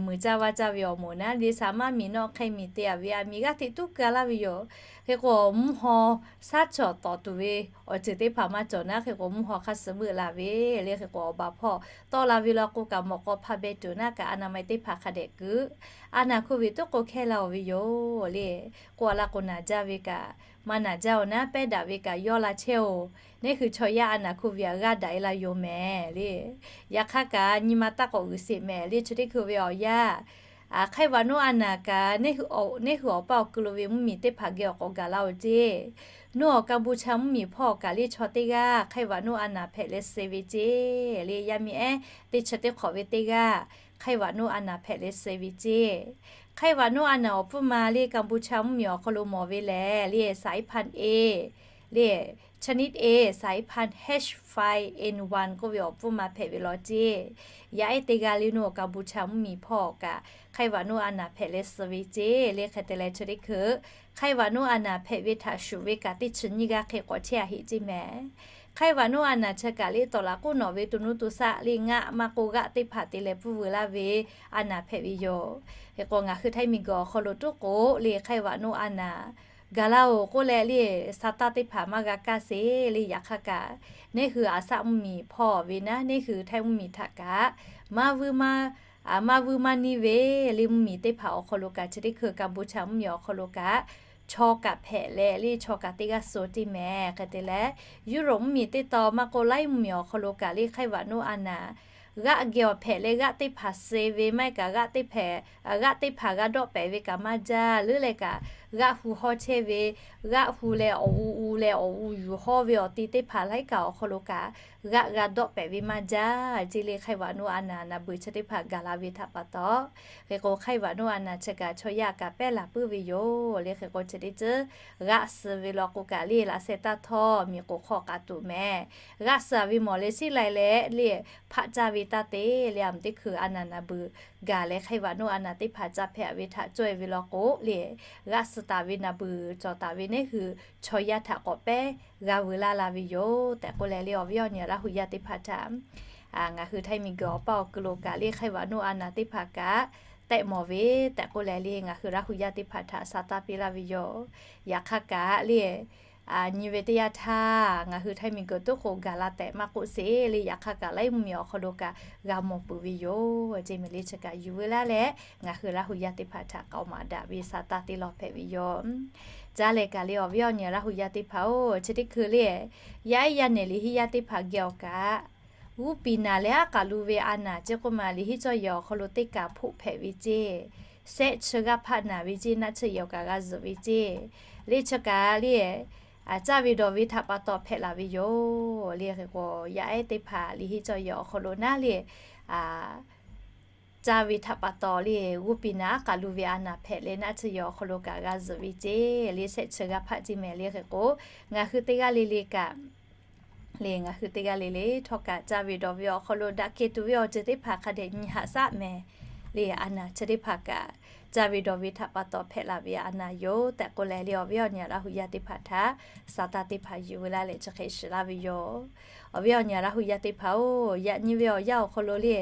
Muiˬ caˇ vaˇ caˇ ve awˬ moˍ naˉ le, shaˍ maˇ miˬ nawˆ hk'e miˬ te a ve aˬ miˍ g'aˇ hteꞈ tuˉ keu a laˇ ve yoˬ. Hk'e k'o, mvuhˇ haw shaˉ cawˬ tawˍ tuˬ ve awˬ ceuˬ teˇ hpaˍ maˇ cawˬ naˉ, hk'e k'o mvuhˇ haw hk'aˇ suh meuˆ la ve le. Hk'e k'o, awˬ baˬ hpawˇ tawˆ la ve law k'o kaꞈ, mawꞈ k'aw hpaˇ beh tuˬ naˉ kaꞈ, a naˍ ma teˇ hpaˍ hk'a dehꞈ keu. A naˍ hkuˇ ve tuˉ k'o hkehˇ la-oˬ ve yoˬ le. K'oˆ a laˇ k'o, naˬ jaˇ ve kaꞈ maˇ naˬ jaˇ-oˬ naˉ, pehˉ daꞈ ve kaꞈ yawˇ la chehˇ-oˬ. Nehˉ hui chaw yaˇ a naˍ hkuˇ ve aꞈ g'aˇ daꞈ-e la yoˬ mehˍ le. Yaꞈ hk'aˇ kaꞈ nyi ma taˇ k'awꞈ g'uiˬ sheˍ mehˍ le. Chi teˇ hkui ve awˬ yanˇ, hk'aiˇ vaꞈ nuˇ a naˍ kaꞈ nehˉ hui awˬ paˇ awˬ ku lo ve mvuhˇmiˬ teˇ hpaˍ geh awˬ k'awꞈ gaˬ la-oˬ ceˇ. Nuˇ awˬ Kanˇbuˇchaˇ mvuhˇmiˬ hpawˇ kaꞈ le chaw teˇ g'aˇ hk'aiˇ vaꞈ nuˇ a naˍ hpehꞈ leh suh ve ceˇ le. Yaˇ miˇ ehˉ teˇ chi teˇ hk'awꞈ ve teˇ g'aˇ hk'aiˇ vaꞈ nuˇ a naˍ hpehꞈ leh suh ve ceˇ. Hk'aiˇ vaꞈ nuˇ a naˍ awˬ pfuhˇ ma le Kanˇbuˇchaˇ mvuhˇmiˬ awˬ hk'aw lo mawˬ ve lehˬ le, saiˉ hpanˇ e le, Chinese e, saiˉ hpanˇ H five N one k'oˆ ve awˬ pfuhˇ ma hpehꞈ ve law ceˇ. Yaˇ ehˉ teˇ g'aˇ le nuˇ awˬ Kanˇbuˇchaˇ mvuhˇmiˬ hpawˇ kaꞈ hk'aiˇ vaꞈ nuˇ a naˍ hpehꞈ leh suh ve ceˇ le. Hk'e te leh chi teˇ hkui hk'aiˇ vaꞈ nuˇ a naˍ hpehꞈ ve htaꞈ shuˍ ve kaꞈ teˇ chi nyiˇ g'aˇ hk'e k'awꞈ chehˇ a heˆ ceˇ mehˍ. Hk'aiˇ vaꞈ nuˇ a naˍ chi kaꞈ le tawˍ laꞈ k'oˆ nawˬ ve to nuˇ to shaˆ le ngaˆ maˇ k'oˆ g'aˆ teˇ hpaˍ te leh pfuhˇ veu laˇ ve a naˍ hpehꞈ ve yoˬ. Hk'e k'o ngaˬ hui Htaiˇ miˬ guiˬ awˬ hk'aw lo tuˉ k'o le hk'aiˇ vaꞈ nuˇ a naˍ gaˬ laˇ-oˬ k'oˆ leh le, sa taˇ teˇ hpaˍ maˇ g'a kaˇ sheˍ le. Yaꞈ hk'aˇ kaꞈ nehˉ hui aˬ saˆ mvuhˇmiˬ hpawˇ ve naˉ, nehˉ hui Htaiˇ mvuhˇmiˬ htaꞈ kaꞈ maˇ vuiˇ maˇ, maˇ vuiˇ maˇ niˇ ve le, mvuhˇmiˬ teˇ hpaˍ awˬ hk'aw lo kaꞈ chi teˇ hkui Kanˇbuˇchaˇ mvuhˇmiˬ awˬ hk'aw lo kaꞈ chaw kaꞈ hpehꞈ leh le, chaw kaꞈ teˇ g'aˇ suh teˇ mehˍ. Hk'e te leh Yuˇroꞈ mvuhˇmiˬ teˇ taw maˇ k'oˆ laiˉ mvuhˇmiˬ awˬ hk'aw lo kaꞈ le hk'aiˇ vaꞈ nuˇ a naˍ g'aˆ geh awˬ hpehꞈ leh g'aˆ teˇ hpaˍ suh ve maˇ heˆ kaꞈ g'aˆ teˇ hpaˍ, g'aˆ teˇ hpaˍ g'a dawˆ pehˍ ve kaꞈ maˇ jaˇ. Leuˉ leh kaꞈ g'aˆ hu hawˇ chehˇ ve, g'aˆ hu leh awˬ u u leh awˬ u yuˬ hawˇ ve awˬ te teˇ hpaˍ laiˉ kaꞈ awˬ hk'aw lo kaꞈ g'aˆ g'a dawˆ pehˍ ve maˇ jaˇ ceˇ le. Hk'aiˇ vaꞈ nuˇ a naˍ naˍ beuˬ chi teˇ hpaˍ gaˬ la ve htaꞈ pa taw, hk'e k'o hk'aiˇ vaꞈ nuˇ a naˍ chi kaꞈ chaw yaˇ kaꞈ pehˉ laˬ puiˉ ve yoˬ le. Hk'e k'o chi teˇ ceuˬ g'aˆ suh ve law k'o kaꞈ le laꞈ sheh taˇ htawˇ miˬ k'oˍ hk'aw k'aꞈ tuꞈ mehˍ. G'aˆ suh ve mawˬ leh shiˉ lai leh le hpaˆ caˇ ve taˇ te le, aˬ miˍ teˇ hkui a naˍ naˍ beuˬ gaˬ leh hk'aiˇ vaꞈ nuˇ a naˍ teˇ hpaˍ ca hpehꞈ ve htaꞈ cawˇ e ve law k'o le, g'aˆ suh taˍ ve naˍ beuˬ cawˬ taˍ ve nehˉ hui chaw yaˇ htaꞈ k'awꞈ pehˉ g'a veu laˇ la ve yoˬ tehꞈ k'oˆ leh le, awˬ viˉ awˬ nyi Laˇ hu yaˇ teˇ hpaˍ htaꞈ ngaˬ hui Htaiˇ miˬ guiˬ awˬ paˇ awˬ ku lo kaꞈ le hk'aiˇ vaꞈ nuˇ a naˍ teˇ hpaˍ kaꞈ tehꞈ mawˬ ve tehꞈ k'oˆ leh le, ngaˬ hui Laˇ hu yaˇ teˇ hpaˍ htaꞈ sa taˇ piˇ laˇ ve yoˬ. Yaꞈ hk'aˇ kaꞈ le, nyi ve teˇ yanˇ htaˇ ngaˬ hui Htaiˇ miˬ guiˬ tuˉ k'o gaˬ la tehꞈ maˇ k'oˆ sheˍ le. Yaꞈ hk'aˇ kaꞈ laiˉ mvuhˇmiˬ awˬ hk'aw lo kaꞈ g'a mawˬ peuˬ ve yoˬ ceˇ mehˍ le. Chi kaꞈ yuˬ veu laˇ leh ngaˬ hui Laˇ hu yaˇ teˇ hpaˍ htaꞈ k'aoˍ maˍ daꞈ ve sa taˇ teˇ lawˬ hpehꞈ ve yoˬ. Caˇ leh kaꞈ le, awˬ viˉ awˬ nyi Laˇ hu yaˇ teˇ hpaˍ-oˬ, chi teˇ hkui le yaˇ ehˉ yaˇ nehˬ liꞈ henˇ yaˇ teˇ hpaˍ geh awˬ kaꞈ g'uˇ piˍ naˍ leh aˉ k'aꞈ lu ve a naˍ ceˇ k'oˆ ma, liꞈ henˇ cawˇ yehˬ awˬ hk'aw lo teˇ kaꞈ hpoˆ hpehꞈ ve ceˇ. Shehˆ chi g'aˇ hpaˆ naˍ ve ceˇ, naˆ tsuhˇ yehˬ awˬ kaꞈ g'a zuhꞈ ve ceˇ. Le chi kaꞈ le, caˇ ve dawˬ ve htaꞈ pa taw hpehꞈ laˬ ve yoˬ le. Hk'e k'o yaˇ ehˉ teˇ hpaˍ liꞈ henˇ cawˇ yehˬ awˬ hk'aw lo naˉ le, caˇ ve htaꞈ pa taw le g'uˇ piˍ naˍ aˉ k'aꞈ lu ve a naˍ hpehꞈ leh naˆ tsuhˇ yehˬ awˬ hk'aw lo kaꞈ g'a zuhꞈ ve ceˇ. Le shehˆ chi g'aˇ hpaˆ ceˇ mehˍ le. Hk'e k'o ngaˬ hui teˇ g'aˇ le le kaꞈ le, ngaˬ hui teˇ g'aˇ le le htawˇ kaꞈ caˇ ve dawˬ ve awˬ hk'aw lo daꞈ kehˬ tuˬ ve awˬ ceuˬ teˇ hpaˍ hk'a dehꞈ nyi haꞈ shaˆ mehˍ le. A naˍ chi teˇ hpaˍ kaꞈ caˇ ve dawˬ ve htaꞈ pa taw hpehꞈ laˬ ve a naˍ yoˬ tehꞈ k'oˆ leh le, awˬ viˉ awˬ nyi Laˇ hu yaˇ teˇ hpaˍ htaꞈ sa taˇ teˇ hpaˍ yuˬ veu laˇ leh chi hk'e shiˍ laˇ ve yoˬ. Awˬ viˉ awˬ nyi Laˇ hu yaˇ teˇ hpaˍ-oˬ, yaꞈ nyi ve awˬ yanˇ awˬ hk'aw lo le,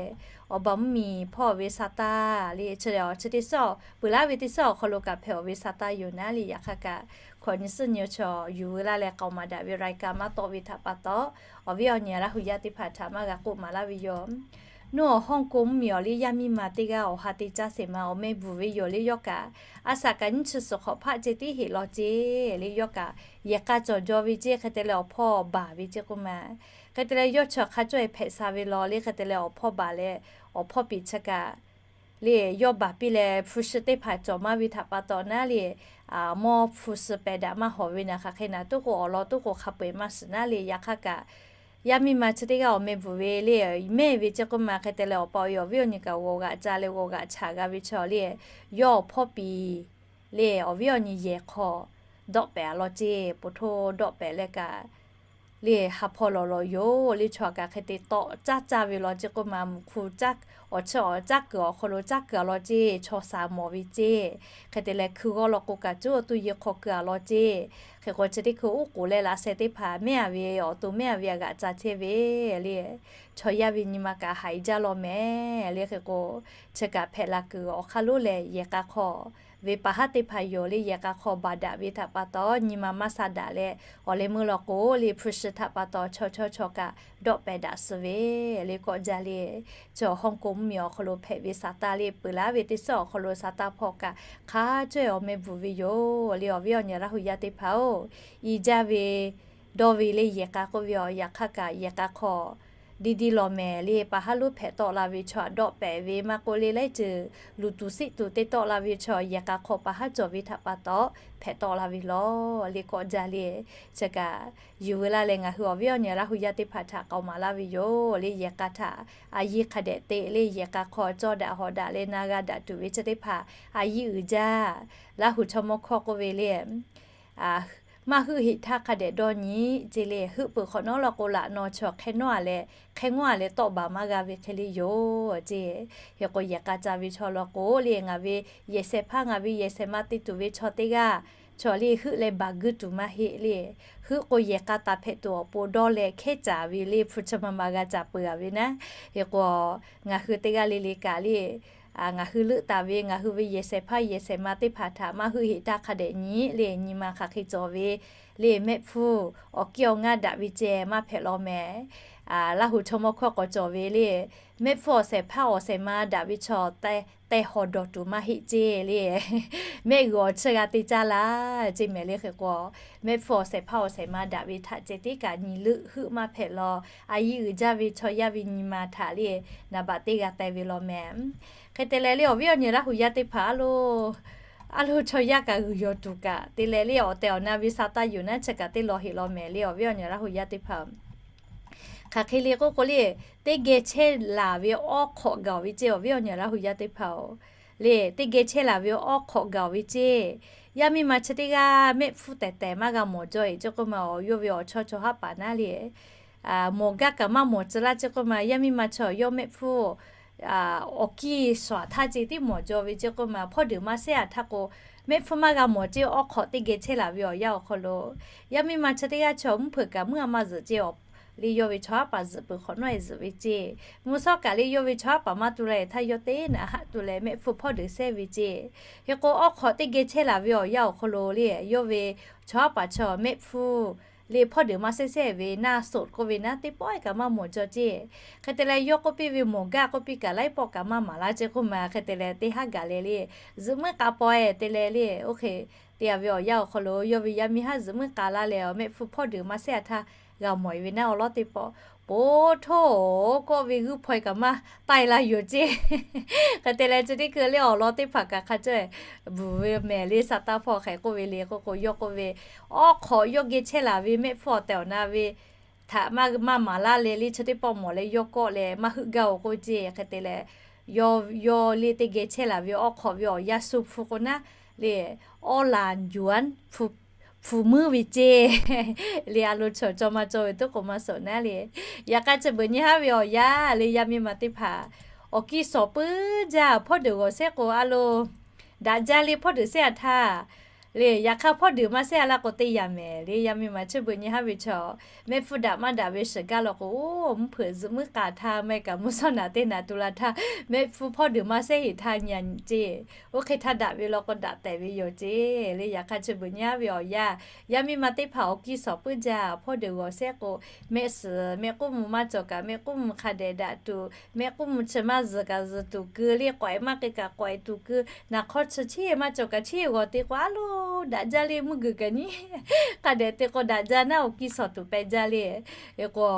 awˬ baˬ mvuhˇmiˬ hpawˇ ve sa taˇ le, chi teˇ suhˉ peuˬ laˇ ve teˇ suhˉ awˬ hk'aw lo kaꞈ hpehꞈ-oˬ ve sa taˇ yoˬ naˉ le. Yaꞈ hk'aˇ kaꞈ hkawꞈ nyi suhˉ nyi chaw yuˬ veu laˇ leh k'aoˍ maˍ daꞈ ve รายการ maˇ tawˆ ve htaꞈ pa taw, awˬ viˉ awˬ nyi Laˇ hu yaˇ teˇ hpaˍ htaꞈ maˇ g'a k'oˆ maˍ laˇ ve yoˬ. Nuˇ awˬ Hawˇ k'o mvuhˇmiˬ awˬ liˇ yaˇ miˇ ma teˇ g'aˇ awˬ ha te caˇ sheˍ ma awˬ meh bvuhˬ ve yoˬ le. Yawˇ kaꞈ a shaꞈ kaꞈ nyiˇ chi suhˍ hk'awꞈ hpaˆ ceh tiˉ heˆ law ceˇ le. Yawˇ kaꞈ yehˬ k'a cawˬ jaw ve ceˇ. Hk'e te leh awˬ hpawˇ baˬ ve ceˇ k'oˆ ma. Hk'e te leh yawˇ chi awˬ hk'a cawˇ e hpehꞈ sha ve law le. Hk'e te leh awˬ hpawˇ baˬ leh awˬ hpawˇ piˍ chi kaꞈ le yawˇ baˬ piˇ leh hpu shi teˇ hpaˍ cawˬ maˇ ve htaꞈ pa taw naˉ le, mawˇ hpu shi pehˬ daꞈ maˇ hawˍ ve naˬ hk'aˬ hk'e naˬ tuˉ k'o awˬ lawn tuˉ k'o hk'a peu eˬ maˇ shiˍ naˉ le. Yaꞈ hk'aˇ kaꞈ yaˇ miˇ ma chi teˇ g'aˇ awˬ meh bvuhˬ ve le, mehˇ ve ceˇ k'oˆ ma. Hk'e te leh awˬ pa awˬ e awˬ viˉ awˬ nyi kaꞈ g'awˬ g'aꞈ ca leh g'awˬ g'aꞈ chaꞈ g'a ve chaw le, yawˇ awˬ hpawˇ piˍ le awˬ viˉ awˬ nyi yehˬ hk'aw dawˆ pehˍ a law ceˇ. Poˬ htoˇ dawˆ pehˍ leh kaꞈ le ha hpaw lawˬ lawˬ yoˬ le. Chaw kaꞈ hk'e te tawˆ caˇ caˇ ve law ceˇ k'oˆ ma. Mvuhˬ hk'u awˬ chi awˬ caˇ kuiˬ awˬ hk'aw lo caˇ kuiˬ a law ceˇ. Chaw shaˍ mawˬ ve ceˇ. Hk'e te leh hkui g'awˇ law k'o kaꞈ cuˉ awˬ tuˇ yeˇ hk'aw keu a law ceˇ. Hk'e k'o chi teˇ hkui uˉ k'oˍ leh laꞈ sheh teˇ hpaˍ mehˇ a ve awˬ to mehˇ a ve a g'aꞈ ca chehˇ ve le, chaw yaˇ ve nyi ma kaꞈ haiˬ jaˇ law mehˍ le. Hk'e k'o chi kaꞈ hpehꞈ la kuiˬ awˬ hk'aˇ lonˉ lehˬ yehˬ k'a hk'aw ve pa haˉ teˇ hpaˍ yoˬ le. Yehˬ k'a hk'aw baˬ daꞈ ve htaꞈ pa taw nyi ma maˇ sha daꞈ leh awˬ leh meuˇ law k'o le hpu shi htaꞈ pa taw chaw chaw chaw kaꞈ dawˆ pehˍ daꞈ suh ve le. Kawˆ jaˇ le, chi awˬ Hawˇ k'o mvuhˇmiˬ awˬ hk'aw lo hpehꞈ ve saˍ taˇ le peuˬ laˇ ve teˇ suhˉ awˬ hk'aw lo saˍ taˇ hpawˇ kaꞈ hk'a cawˇ e awˬ meh bvuhˬ ve yoˬ le. Awˬ viˉ awˬ nyi Laˇ hu yaˇ teˇ hpaˍ oˬ, i jaˇ ve dawˇ ve le yehˬ k'a k'oˆ ve awˬ yaꞈ hk'aˇ kaꞈ yehˬ k'a hk'aw diˇ diˇ law mehˍ le. Pa haˉ lonˉ hpehꞈ tawˆ la ve chaw htaꞈ dawˆ pehˍ ve maˇ k'oˆ le laiˉ ceuˬ luˬ tuˬ siˆ tuˬ te tawˆ la ve chaw yehˬ k'a hk'aw pa haˉ cawˬ ve htaꞈ pa taw hpehꞈ tawˆ la ve law le. Kawˆ jaˇ le, chi kaꞈ yuˬ veu laˇ leh ngaˬ hui awˬ viˉ awˬ nyi Laˇ hu yaˇ teˇ hpaˍ htaꞈ k'aoˍ maˍ laˇ ve yoˬ le. Yehˬ k'a htaꞈ a yiˇ hk'a dehꞈ te le yehˬ k'a hk'aw cawˇ daꞈ hawˍ daꞈ leh na g'a daꞈ tuˬ ve chi teˇ hpaˍ a yiˇ uiˍ jaˇ. Laˇ hu chaw mawˇ hkawˇ k'oˆ ve le maˇ heuˆ heꞈ htaˇ hk'a dehꞈ dawˇ nyi ceˇ le. Heuˆ peuˬ hk'awꞈ nawˉ law k'o laꞈ naw chaw hk'e nawˉ a leh hk'e ngawˉ a leh tawˆ baˬ maˇ g'a ve hk'e le yoˬ ceˇ. Hk'e k'o yehˬ k'a ca ve chaw law k'o le ngaˬ ve yehˬ shehˍ hpaˇ ngaˬ ve yehˬ shehˍ ma te tuˬ ve chaw teˇ g'aˇ chaw le heuˆ leh baˬ guiˇ tuˬ maˇ heˆ le. Heuˆ k'o yehˬ k'a taˍ hpehꞈ tuˬ awˬ pon dawˇ leh hkehˉ caˍ ve le hpu chi ma ma g'a caˍ peuˬ a ve naˉ. Hk'e k'o ngaˬ hui teˇ g'aˇ le le kaꞈ le ngaˬ hui leuˆ taˍ ve ngaˬ hui ve yehˬ shehˍ hpaˇ yehˬ shehˍ ma teˇ hpaˍ htaꞈ maˇ heuˆ heꞈ htaˇ hk'a dehꞈ nyi le nyi ma hk'aˬ hk'e cawˬ ve le mehˆ hpfuhˇ awˬ kiˇ awˬ ngaˇ daꞈ ve ceh maˇ hpehꞈ law mehˍ. Laˇ hu chaw mawˇ hkawˇ k'awꞈ cawˬ ve le mehˆ hpfuhˇ awˬ shehˍ hpaˇ awˬ shehˍ ma daꞈ ve chaw tehˬ hawˍ dawˬ tuˬ maˇ heˆ ceˇ le. Mehˆ g'uiˬ awˬ chi g'a te caˇ laˇ ceˇ mehˍ le. Hk'e k'o mehˆ hpfuhˇ awˬ shehˍ hpaˇ awˬ shehˍ ma daꞈ ve htaꞈ ceh tiˉ kaꞈ nyi leuˆ heuˆ maˇ hpehꞈ law. A yiˇ uiˍ jaˇ ve chaw yaˇ ve nyi ma htaꞈ le naˍ baꞈ teˇ g'a teh ve law mehˍ. Hk'e te leh le awˬ viˉ awˬ nyi Laˇ hu yaˇ teˇ hpaˍ a lo a lo chaw yaˇ kaꞈ g'uiˬ yawˬ tuˬ kaꞈ te leh le awˬ tehˬ awˬ na ve sa taˇ yoˬ naˉ chi kaꞈ teˇ law heꞈ law mehˍ le awˬ viˉ awˬ nyi Laˇ hu yaˇ teˇ hpaˍ. Hk'aˬ hk'e le k'oˆ k'o le, teˇ geh chehˇ laˬ ve awˉ hk'awꞈ gaˬ ve ceˇ awˬ viˉ awˬ nyi Laˇ hu yaˇ teˇ hpaˍ-oˬ. Le teˇ geh chehˇ laˬ ve awˉ hk'awꞈ gaˬ ve ceˇ. Yaˇ miˇ ma chi teˇ g'aˇ mehˆ hpfuhˇ tehˬ tehˬ maˇ g'a mawˬ jaw e ceˇ k'oˆ ma awˬ yawˇ ve awˬ chawˇ chaw haˉ paˍ naˉ le mawˬ gaˇ kaꞈ maˇ mawˬ tcuh laˇ ceˇ k'oˆ ma yaˇ miˇ ma chi awˬ yawˇ mehˆ hpfuhˇ awˬ kiˇ sawˍ htaˇ ceh tiˉ mawˬ jaw ve ceˇ k'oˆ ma hpawˇ deuˬ maˇ shehˉ a htaˇ k'o, mehˆ hpfuhˇ maˇ g'a mawˬ ceˇ awˉ hk'awꞈ teˇ geh chehˇ laˬ ve awˬ yanˇ awˬ hk'aw lo, yaˇ miˇ ma chi teˇ g'aˇ chaw mvuhˇ hpeuꞈ kaꞈ mvuhˇ a maˇ zuhꞈ ceˇ le yawˇ ve chaw haˉ paˍ zuhꞈ peuˬ hk'awꞈ nawˉ e zuhꞈ ve ceˇ. Mvuhˇ shawˉ kaꞈ le yawˇ ve chaw haˉ paˍ maˇ tu leh htaˇ yawˇ teˇ naꞈ haˆ tu leh mehˆ hpfuhˇ hpawˇ deuˬ shehˇ ve ceˇ. Hk'e k'o awˉ hk'awꞈ teˇ geh chehˇ laˬ ve awˬ yanˇ awˬ hk'aw lo le yawˇ ve chaw haˉ paˍ chaw mehˆ hpfuhˇ le hpawˇ deuˬ maˇ shehˉ shehˉ ve naˆ soꞈ k'oˆ ve naˉ teˇ pawˆ kaꞈ maˇ mawˬ jaw ceˇ. Hk'e te leh yawˇ k'oˆ piˇ ve mawˬ gaˇ k'oˆ piˇ kaꞈ laiˉ pawˆ kaꞈ maˇ maˍ laˇ ceˇ k'oˆ ma hk'e te leh teˇ haˉ gaˬ leh le zuhꞈ muiˉ k'a paw e te leh le oˇ hk'e te a ve awˬ yanˇ awˬ hk'aw lo yawˇ ve yaˇ miˇ haˉ zuhꞈ muiˉ k'a laˇ leh awˬ mehˆ hpfuhˇ hpawˇ deuˬ maˇ shehˉ a htaˇ g'a mawˬ e ve naˉ awˬ lawˉ teˇ pawˆ po htoˇ kawˆ ve g'uiˇ hpaw e kaꞈ maˇ taiˇ laˇ yoˬ ceˇ. Hk'e te leh chi teˇ hkui le awˬ lawn teˇ hpaˍ kaꞈ hk'a cawˇ bvuhˬ ve mehˍ le sa taˇ hpawˇ hk'e k'oˆ ve le k'oˆ k'o yawˇ k'oˆ ve awˉ hk'awꞈ yawˇ geh chehˇ laˬ ve mehˆ hpfuhˇ awˬ tehˬ awˬ na ve htaꞈ maˇ maˍ laˇ leh le chi teˇ pawˆ mawˬ leh yawˇ kawˆ leh maˇ heuˆ gaˇ oˬ k'oˆ ceˇ. Hk'e te leh yawˇ le teˇ geh chehˇ laˬ ve awˉ hk'awꞈ ve awˬ yanˇ shu hpu k'o naˉ le awˉ laˬ yuˬ a hpu muiˉ ve ceˇ. Le a lo chaw cawˇ maˇ cawˇ ve tuˉ k'o maˇ suhˍ naˉ le. Yaꞈ hk'aˇ chi beuꞈ nyi haˉ ve awˬ yanˇ le yaˇ miˇ ma teˇ hpaˍ awˬ kiˇ sawˍ puiˉ jaˇ hpawˇ deuˬ g'awˬ shehˉ k'o a lo daꞈ jaˇ le hpawˇ deuˬ shehˉ a htaˇ Le yaꞈ hk'aˇ hpawˇ deuˬ maˇ sehˉ a laˇ k'o teˇ yanˇ mehˍ le. Yaˇ miˇ ma chi beuꞈ nyi haˉ ve chaw, mehˆ hpfuhˇ daꞈ maˇ daꞈ ve shiˍ gaˇ law k'o, mvuhˇ hpeuꞈ zuhꞈ muiˉ k'a htaˇ, maˇ heˆ kaꞈ mvuhˇ shawˉ naꞈ teˇ naꞈ tu la htaˇ, mehˆ hpfuhˇ hpawˇ deuˬ maˇ sehˉ heˍ htaˇ nyi a nyi ceˇ. Oˇ hk'e htaˇ daꞈ ve law k'o daꞈ tehꞈ ve yoˬ ceˇ le. Yaꞈ hk'aˇ chi beuꞈ nyi haˉ ve awˬ yanˇ, yaˇ miˇ ma teˇ hpaˍ awˬ kiˇ shawˍ puiˉ jaˇ, hpawˇ deuˬ g'awˬ sehˉ k'o, mehˆ suhˍ mehˆ k'oˆ mvuh maˇ cawˬ kaꞈ mehˆ k'oˆ mvuh hk'a dehꞈ daꞈ tuˬ, mehˆ k'oˆ mvuh chi maˇ zuhˬ kaꞈ zuhˬ tuˬ keu le, k'awꞈ e maˇ k'e kaꞈ k'awꞈ e tuˬ keu, naˬ hk'awˇ chi cheˇ maˇ cawˬ kaꞈ cheˇ g'awˬ te k'o, a loˬ daꞈ jaˇ le, mvuhˇ guiˬ kaꞈ nyi hk'a dehꞈ te k'o daꞈ jaˇ naˉ, awˬ kiˇ shawˍ tuˬ pehꞈ jaˇ le. Eˬ k'o,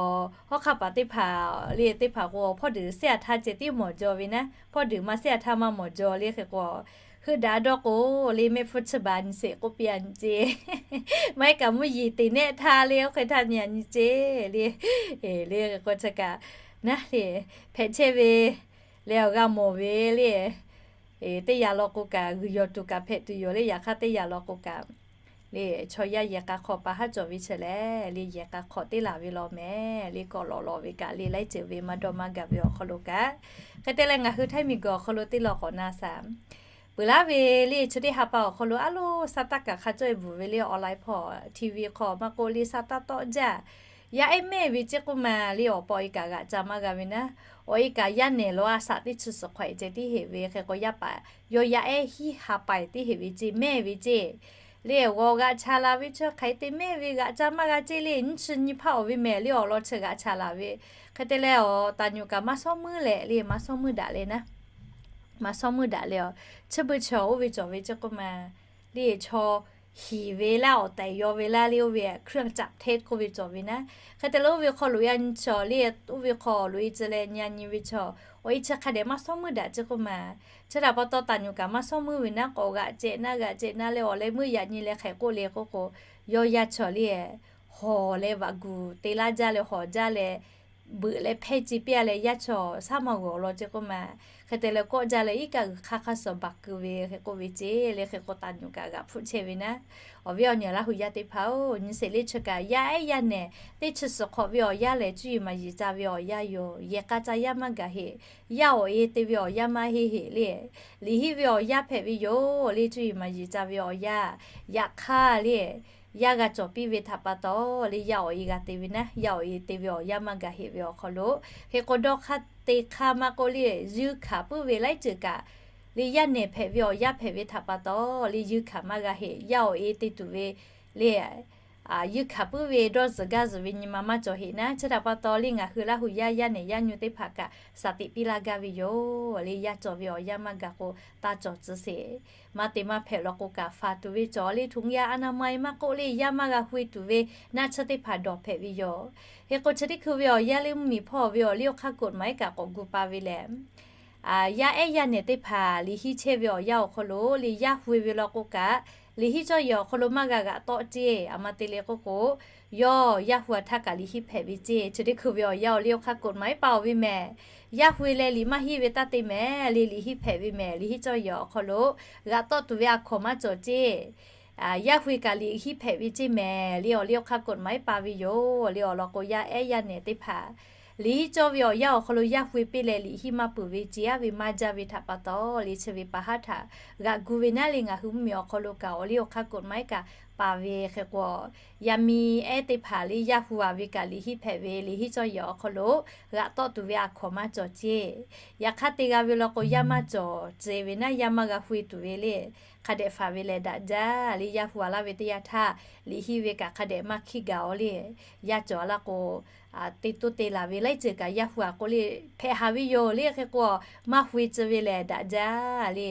hawˉ hk'aˇ paˍ teˇ hpaˍ le, teˇ hpaˍ k'o hpawˇ deuˬ sehˉ a htaˇ ceh tiˉ mawˬ jaw ve naˉ, hpawˇ deuˬ maˇ sehˉ a htaˇ maˇ mawˬ jaw le. Hk'e k'o, heuˆ daꞈ dawˇ k'o le, mehˆ hpfuhˇ chi baˬ nyi sheˍ k'oˆ piˇ a nyi ceˇ. Maˇ heˆ kaꞈ mvuhˇ yeˬ teꞈ nehˆ htaˇ le, oˇ hk'e htaˇ nyi a nyi ceˇ le. Le k'o chi kaꞈ naˉ le, hpehꞈ chehˇ ve leh awˬ g'a mawˬ ve le. Teˇ yanˇ law k'o kaꞈ g'uiˬ yawˬ tuˬ kaꞈ hpehꞈ tuˬ yoˬ le. Yaꞈ hk'aˇ teˇ yanˇ law k'o kaꞈ le, chaw yaˇ yehˬ k'a hk'awꞈ pa haˉ cawˬ ve chi lehˬ le, yehˬ k'a hk'awꞈ teˇ laˬ ve law mehˍ le. Kawꞈ lawꞈ lawꞈ ve kaꞈ le, laiˉ ceuˬ ve maˇ dawˇ maˇ gaˬ ve awˬ hk'aw lo kaꞈ, hk'e te leh ngaˬ hui Htaiˇ miˬ guiˬ awˬ hk'aw lo teˇ law k'awꞈ na shaˍ. Peuˬ laˇ ve le, chi teˇ ha pa awˬ hk'aw lo a loˬ saˉ taˇ kaꞈ hk'a cawˇ e bvuhˬ ve le, online hpawˇ TV hk'aw maˇ k'oˆ le, saˉ taˇ tawˆ jaˇ. Yaˇ ehˉ mehˇ ve ceˇ k'oˆ ma le, awˬ pa awˬ e kaꞈ g'aꞈ ca maˇ g'a ve naˉ, awˬ e kaꞈ yaˇ nehˬ law a shaꞈ teˇ chi suhˍ hk'awꞈ e ceh tiˉ heˍ ve. Hk'e k'o yaˇ paˍ yawˇ yaˇ ehˉ hiˉ ha pa e tiˉ heˍ ve ceˇ, mehˇ ve ceˇ. Le g'awˬ g'aꞈ ca la ve chi hk'aˬ hk'e te mehˇ ve g'aꞈ ca maˇ g'a ceˇ le. Nyiˇ chi nyi hpaˇ awˬ ve mehˍ le, awˬ lawn chi g'aꞈ ca la ve. Hk'e te leh awˬ taˍ nyuꞈ kaꞈ maˇ shawˉ muiˉ leh le, maˇ shawˉ muiˉ daꞈ leh naˉ, maˇ shawˉ muiˉ daꞈ leh a, chi beuꞈ chi oˇ ve cawˬ ve ceˇ k'oˆ ma le, chaw hiˍ ve laˇ, awˬ tehˬ yaw ve laˇ le, oˇ ve เครื่องจับเท็จ k'oˆ ve cawˬ ve naˉ. Hk'e te leh oˇ ve hk'aw loꞈ e a nyi chaw le, oˇ ve hk'aw loꞈ e tcuh leh nyi a nyi ve chaw, awˬ e chi hk'a dehꞈ maˇ shawˉ muiˉ daꞈ ceˇ k'oˆ ma. Chi htaꞈ pa taw taˍ nyuꞈ kaꞈ maˇ shawˉ muiˉ ve naˉ, k'awꞈ g'aꞈ cehˬ naˉ g'aꞈ cehˬ naˉ leh awˬ leh meuˇ yaꞈ nyi leh hk'e k'oˆ le k'oˆ k'o, yawˇ yaˇ chaw le hawˬ leh vaꞈ guˬ te laˇ jaˇ leh hawˬ jaˇ leh beuꞈ leh hpehˇ ce piˇ a leh yaˇ chaw shaˉ maˇ g'awˬ law ceˇ k'oˆ ma. Hk'e te leh kawˆ jaˇ leh iˉ kaˆ g'uiˬ hk'aˇ hk'aˇ suhˍ baˬ keu ve hk'e k'oˆ ve ceˇ le. Hk'e k'o taˍ nyuꞈ kaꞈ g'aꞈ hpfuhˆ chehˇ ve naˉ, awˬ viˉ awˬ nyi Laˇ hu yaˇ teˇ hpaˍ-oˬ, nyi sheˍ le chi kaꞈ yaˇ ehˉ yaˇ nehˬ teˇ chi suhˍ hk'awꞈ ve awˬ yanˇ lehˬ, cuˇ yiˍ maˍ yiˍ ca ve awˬ yanˇ yoˬ. Yehˬ k'a ca yaˇ maˇ gaˬ heˆ. Yaˇ awˬ e te ve awˬ yanˇ maˇ heˆ heˆ le. Liꞈ hiˆ ve awˬ yanˇ hpehꞈ ve yoˬ le. Cuˇ yiˍ maˍ yiˍ ca ve awˬ yanˇ, yaꞈ hk'aˇ le, yaˇ g'a cawˬ piˇ ve htaꞈ pa taw le, yaˇ awˬ e g'a te ve naˉ, yaˇ awˬ e te ve awˬ yanˇ maˇ gaˬ heˆ ve awˬ hk'aw lo, hk'e k'o dawˇ hk'aˇ te hk'aˇ maˇ k'oˆ le, yuˇ hkanˍ puiˉ ve laiˉ ceuˬ kaꞈ le, yaˇ nehˬ hpehꞈ ve awˬ yanˇ hpehꞈ ve htaꞈ pa taw le, yuˇ hkanˍ maˇ g'a heˆ. Yaˇ awˬ e te tuˬ ve le, yuˇ hkanˍ puiˉ ve dawˇ zuhˬ gaˇ zuhˬ ve nyi ma maˇ cawˬ heˆ naˉ. Chi htaꞈ pa taw le, ngaˬ hui Laˇ hu yaˇ yaˇ nehˬ yaˇ nyu teˇ hpaˍ kaꞈ shaˍ tiꞈ piˇ laˇ gaˇ ve yoˬ le. Yaˇ cawˬ ve awˬ yanˇ maˇ gaˬ k'o, taˇ cawˬ tcuh sheˍ. Maˇ te maˇ hpehꞈ law k'o kaꞈ faˍ tuˬ ve cawˬ le, ถุงยางอนามัย maˇ k'oˆ le, yaˇ maˇ g'a hui tuˬ ve naˆ tsuhˇ teˇ hpaˍ dawˬ hpehꞈ ve yoˬ. Hk'e k'o chi teˇ hkui ve awˬ yanˇ le, mvuhˇmiˬ hpawˇ ve awˬ liˇ awˬ hk'aˇ กฎหมาย kaꞈ k'awꞈ gu pa ve lehˬ, yaˇ ehˉ yaˇ nehˬ teˇ hpaˍ liꞈ hiˆ chehˇ ve awˬ yanˇ awˬ hk'aw lo le, yaˇ hui ve law k'o kaꞈ, liꞈ hiˆ cawˇ yehˬ awˬ hk'aw lo maˇ g'a g'aꞈ tawˆ ceˇ. A ma te le k'oˆ k'o, yawˇ yaˇ hui a htaˇ kaꞈ liꞈ hiˆ hpehꞈ ve ceˇ. Chi teˇ hkui ve awˬ yanˇ awˬ liˇ awˬ hk'aˇ กฎหมาย paˍ oˬ ve mehˬ. Yaˇ hui leh liꞈ maˇ hiˆ ve taˇ te mehˍ le, liꞈ hiˆ hpehꞈ ve mehˍ. Liꞈ hiˆ cawˇ yehˬ awˬ hk'aw lo g'aꞈ tawˆ tuˬ ve a hkawnˍ maˇ cawˬ ceˇ. Yaˇ hui kaꞈ liꞈ hiˆ hpehꞈ ve ceˇ mehˍ le, awˬ liˇ awˬ hk'aˇ กฎหมาย paˍ ve yoˬ le. Awˬ lawn k'o yaˇ ehˉ yaˇ nehˬ teˇ hpaˍ liꞈ hiˆ cawˇ ve awˬ yanˇ awˬ hk'aw lo yaˇ hui piˇ leh liꞈ hiˆ maˇ peuˬ ve ceˇ, a ve maˇ jaˇ ve htaꞈ pa taw le, chi ve pa haˉ htaꞈ g'aꞈ gu ve naˉ le, ngaˬ hui mvuhˇmiˬ awˬ hk'aw lo kaꞈ awˬ liˇ awˬ hk'aˇ กฎหมาย kaꞈ paˍ ve hk'e k'o, yaˇ miˇ ehˉ teˇ hpaˍ le, yaˇ hui a ve kaꞈ liꞈ hiˆ hpehꞈ ve, liꞈ hiˆ cawˇ yehˬ awˬ hk'aw lo g'aꞈ tawˆ tuˬ ve a hkawnˍ maˇ cawˬ ceˇ. Yaꞈ hk'aˇ te g'a ve law k'o, yaˇ maˇ cawˬ tcuh ve naˉ, yaˇ maˇ g'a hui tuˬ ve le, hk'a dehꞈ faˍ ve lehˬ daꞈ jaˇ le. Yaˇ hui a laˇ ve teˇ yanˇ htaˇ liꞈ hiˆ ve kaꞈ hk'a dehꞈ maˇ hkiˇ gaˬ aˬ le. Yaˇ cawˬ a laˇ k'o, te toˇ te laˬ ve laiˉ ceuˬ kaꞈ yaˇ hui a k'oˆ le hpehꞈ haˍ ve yoˬ le. Hk'e k'o maˇ hui tcuh ve lehˬ daꞈ jaˇ le.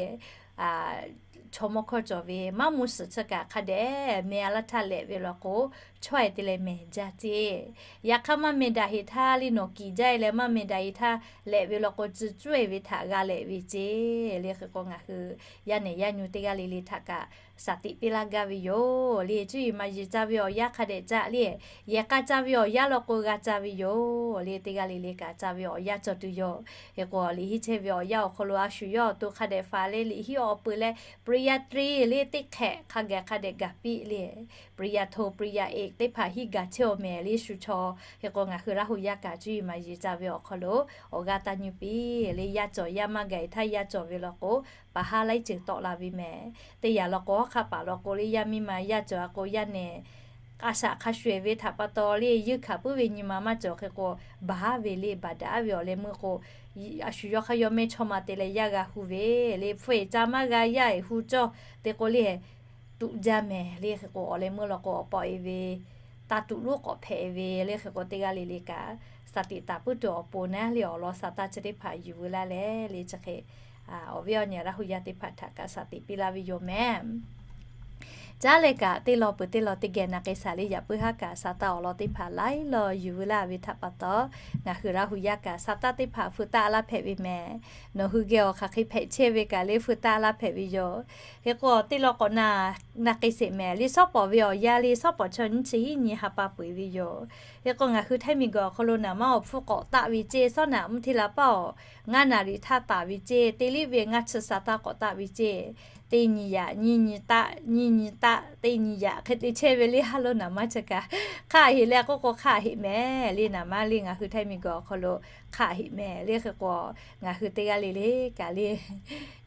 Chaw mawˇ hkawˇ cawˬ ve maˇ mvuh suhˍ chi kaꞈ hk'a dehꞈ meh a laˇ htaˇ lehꞈ ve law k'o, chaweh te leh mehˍ jaˇ ceˇ. Yaꞈ hk'aˇ maˇ meh daꞈ heˍ htaˇ le, nawˬ kiˍ jaˇ e leh maˇ meh daꞈ heˍ htaˇ lehꞈ ve law k'o, tcuh cuˇ e ve htaꞈ g'a lehꞈ ve ceˇ le. Hk'e k'o ngaˬ hui yaˇ nehˬ yaˇ nyu teˇ g'aˇ le le htaꞈ kaꞈ shaˍ tiꞈ piˇ laˇ gaˇ ve yoˬ le. Cuˇ yiˍ maˍ yiˍ ca ve awˬ yanˇ hk'a dehꞈ ca le, yehˬ k'a ca ve awˬ yanˇ law k'o g'a ca ve yoˬ le. Teˇ g'aˇ le le kaꞈ ca ve awˬ yanˇ cawˬ tuˬ yoˬ. Hk'e k'o liꞈ hiˆ chehˇ ve awˬ yanˇ awˬ hk'aw lo a shu yawˇ awˬ to hk'a dehꞈ faˍ leh liꞈ hiˆ awˬ peuˬ leh ปริญญาตรี le teˇ hk'ehꞈ hk'a gaˬ hk'a dehꞈ gaˬ piˇ le. ปริญญาโท ปริญญาเอก teˇ hpaˍ hiˆ gaˬ chehˇ awˬ mehˍ le shu chaw. Hk'e k'o ngaˬ hui Laˇ hu yaˇ kaꞈ cuˇ yiˍ maˍ yiˍ ca ve awˬ hk'aw lo awˬ g'aˇ taˇ nyi piˇ le. Yaˇ cawˬ yaˇ maˇ gaˬ e htaˇ yaˇ cawˬ ve law k'o paˍ haˉ laiˉ ceuˬ tawˆ la ve mehˍ. Teˇ yanˇ law k'o, hawˉ hk'aˆ paˍ law k'o le, yaˇ miˇ ma yaˇ cawˬ a k'o, yaˇ nehˬ k'a shaꞈ hk'a shuˍ ve htaꞈ pa taw le, yeunˇ hkanˍ puiˉ ve nyi ma maˇ cawˬ hk'e k'o, baˬ haˉ ve le, baˬ daꞈ ve awˬ leh meuˇ k'o, a shu yawˇ hk'aˇ yawˇ mehˇ chaw ma te leh yaˇ g'a hu ve le, hpu eˍ ca maˇ g'a yaˇ eˬ hu cawˇ te k'o le, tuꞈ jaˇ mehˍ le hk'e k'o, awˬ leh meuˇ law k'o, awˬ pawˆ e ve, taˇ tuꞈ lonˉ k'awꞈ hpehꞈ ve le hk'e k'o, teˇ g'aˇ le le kaꞈ, shaˍ tiꞈ taˍ puiˉ tuˬ awˬ pon naˉ le awˬ lawn shaˍ taˇ chi teˇ hpaˍ yuˬ veu laˇ leh le chi hk'e, awˬ viˉ awˬ nyi Laˇ hu yaˇ teˇ hpaˍ htaꞈ kaꞈ shaˍ tiꞈ piˇ laˇ ve yoˬ mehˍ. Caˉ leh kaꞈ teˇ law peuˬ teˇ law teˇ geh na k'ai shaˍ le, yaꞈ puiˉ haˉ kaꞈ shaˍ taˇ awˬ lawn teˇ hpaˍ laiˉ law yuˬ veu laˇ ve htaꞈ pa taw, ngaˬ hui Laˇ hu yaˇ kaꞈ shaˍ taˇ teˇ hpaˍ hpu taˆ laˇ hpehꞈ ve mehˍ. Nawˬ hui geh awˬ hk'aˬ hk'e hpehꞈ chehˇ ve kaꞈ le hpu taˆ laˇ hpehꞈ ve yoˬ. Hk'e k'o, teˇ law k'awꞈ na k'ai sheˍ mehˍ le, shawˉ pawˍ ve awˬ yanˇ le shawˉ pawˍ chaw nyiˇ chi hiˉ nyi ha pa peu eˬ ve yoˬ. Hk'e k'o, ngaˬ hui Htaiˇ miˬ guiˬ awˬ hk'aw lo naˍ manˇ awˬ hpfuhˇ k'awꞈ taˆ ve ceˇ, shawˉ naꞈ mvuhˇ hteˇ la paˇ awˬ ngaˇ naˍ riˍ htaˇ taˍ ve ceˇ, teˇ liˇ ve ngaˇ chi shaˍ taˇ k'awꞈ taˆ ve ceˇ, teˇ nyi yaꞈ nyiˇ nyi taˆ, nyiˇ nyi taˆ teˇ nyi yaꞈ hk'e te chehˇ ve le, ha lo naˍ manˇ chi kaꞈ hk'aˆ heꞈ leh k'oˆ k'o hk'aˆ heꞈ mehˍ le. Naˍ manˇ le ngaˬ hui Htaiˇ miˬ guiˬ awˬ hk'aw lo hk'aˆ heꞈ mehˍ le hk'e k'o, ngaˬ hui teˇ g'aˇ le le kaꞈ le,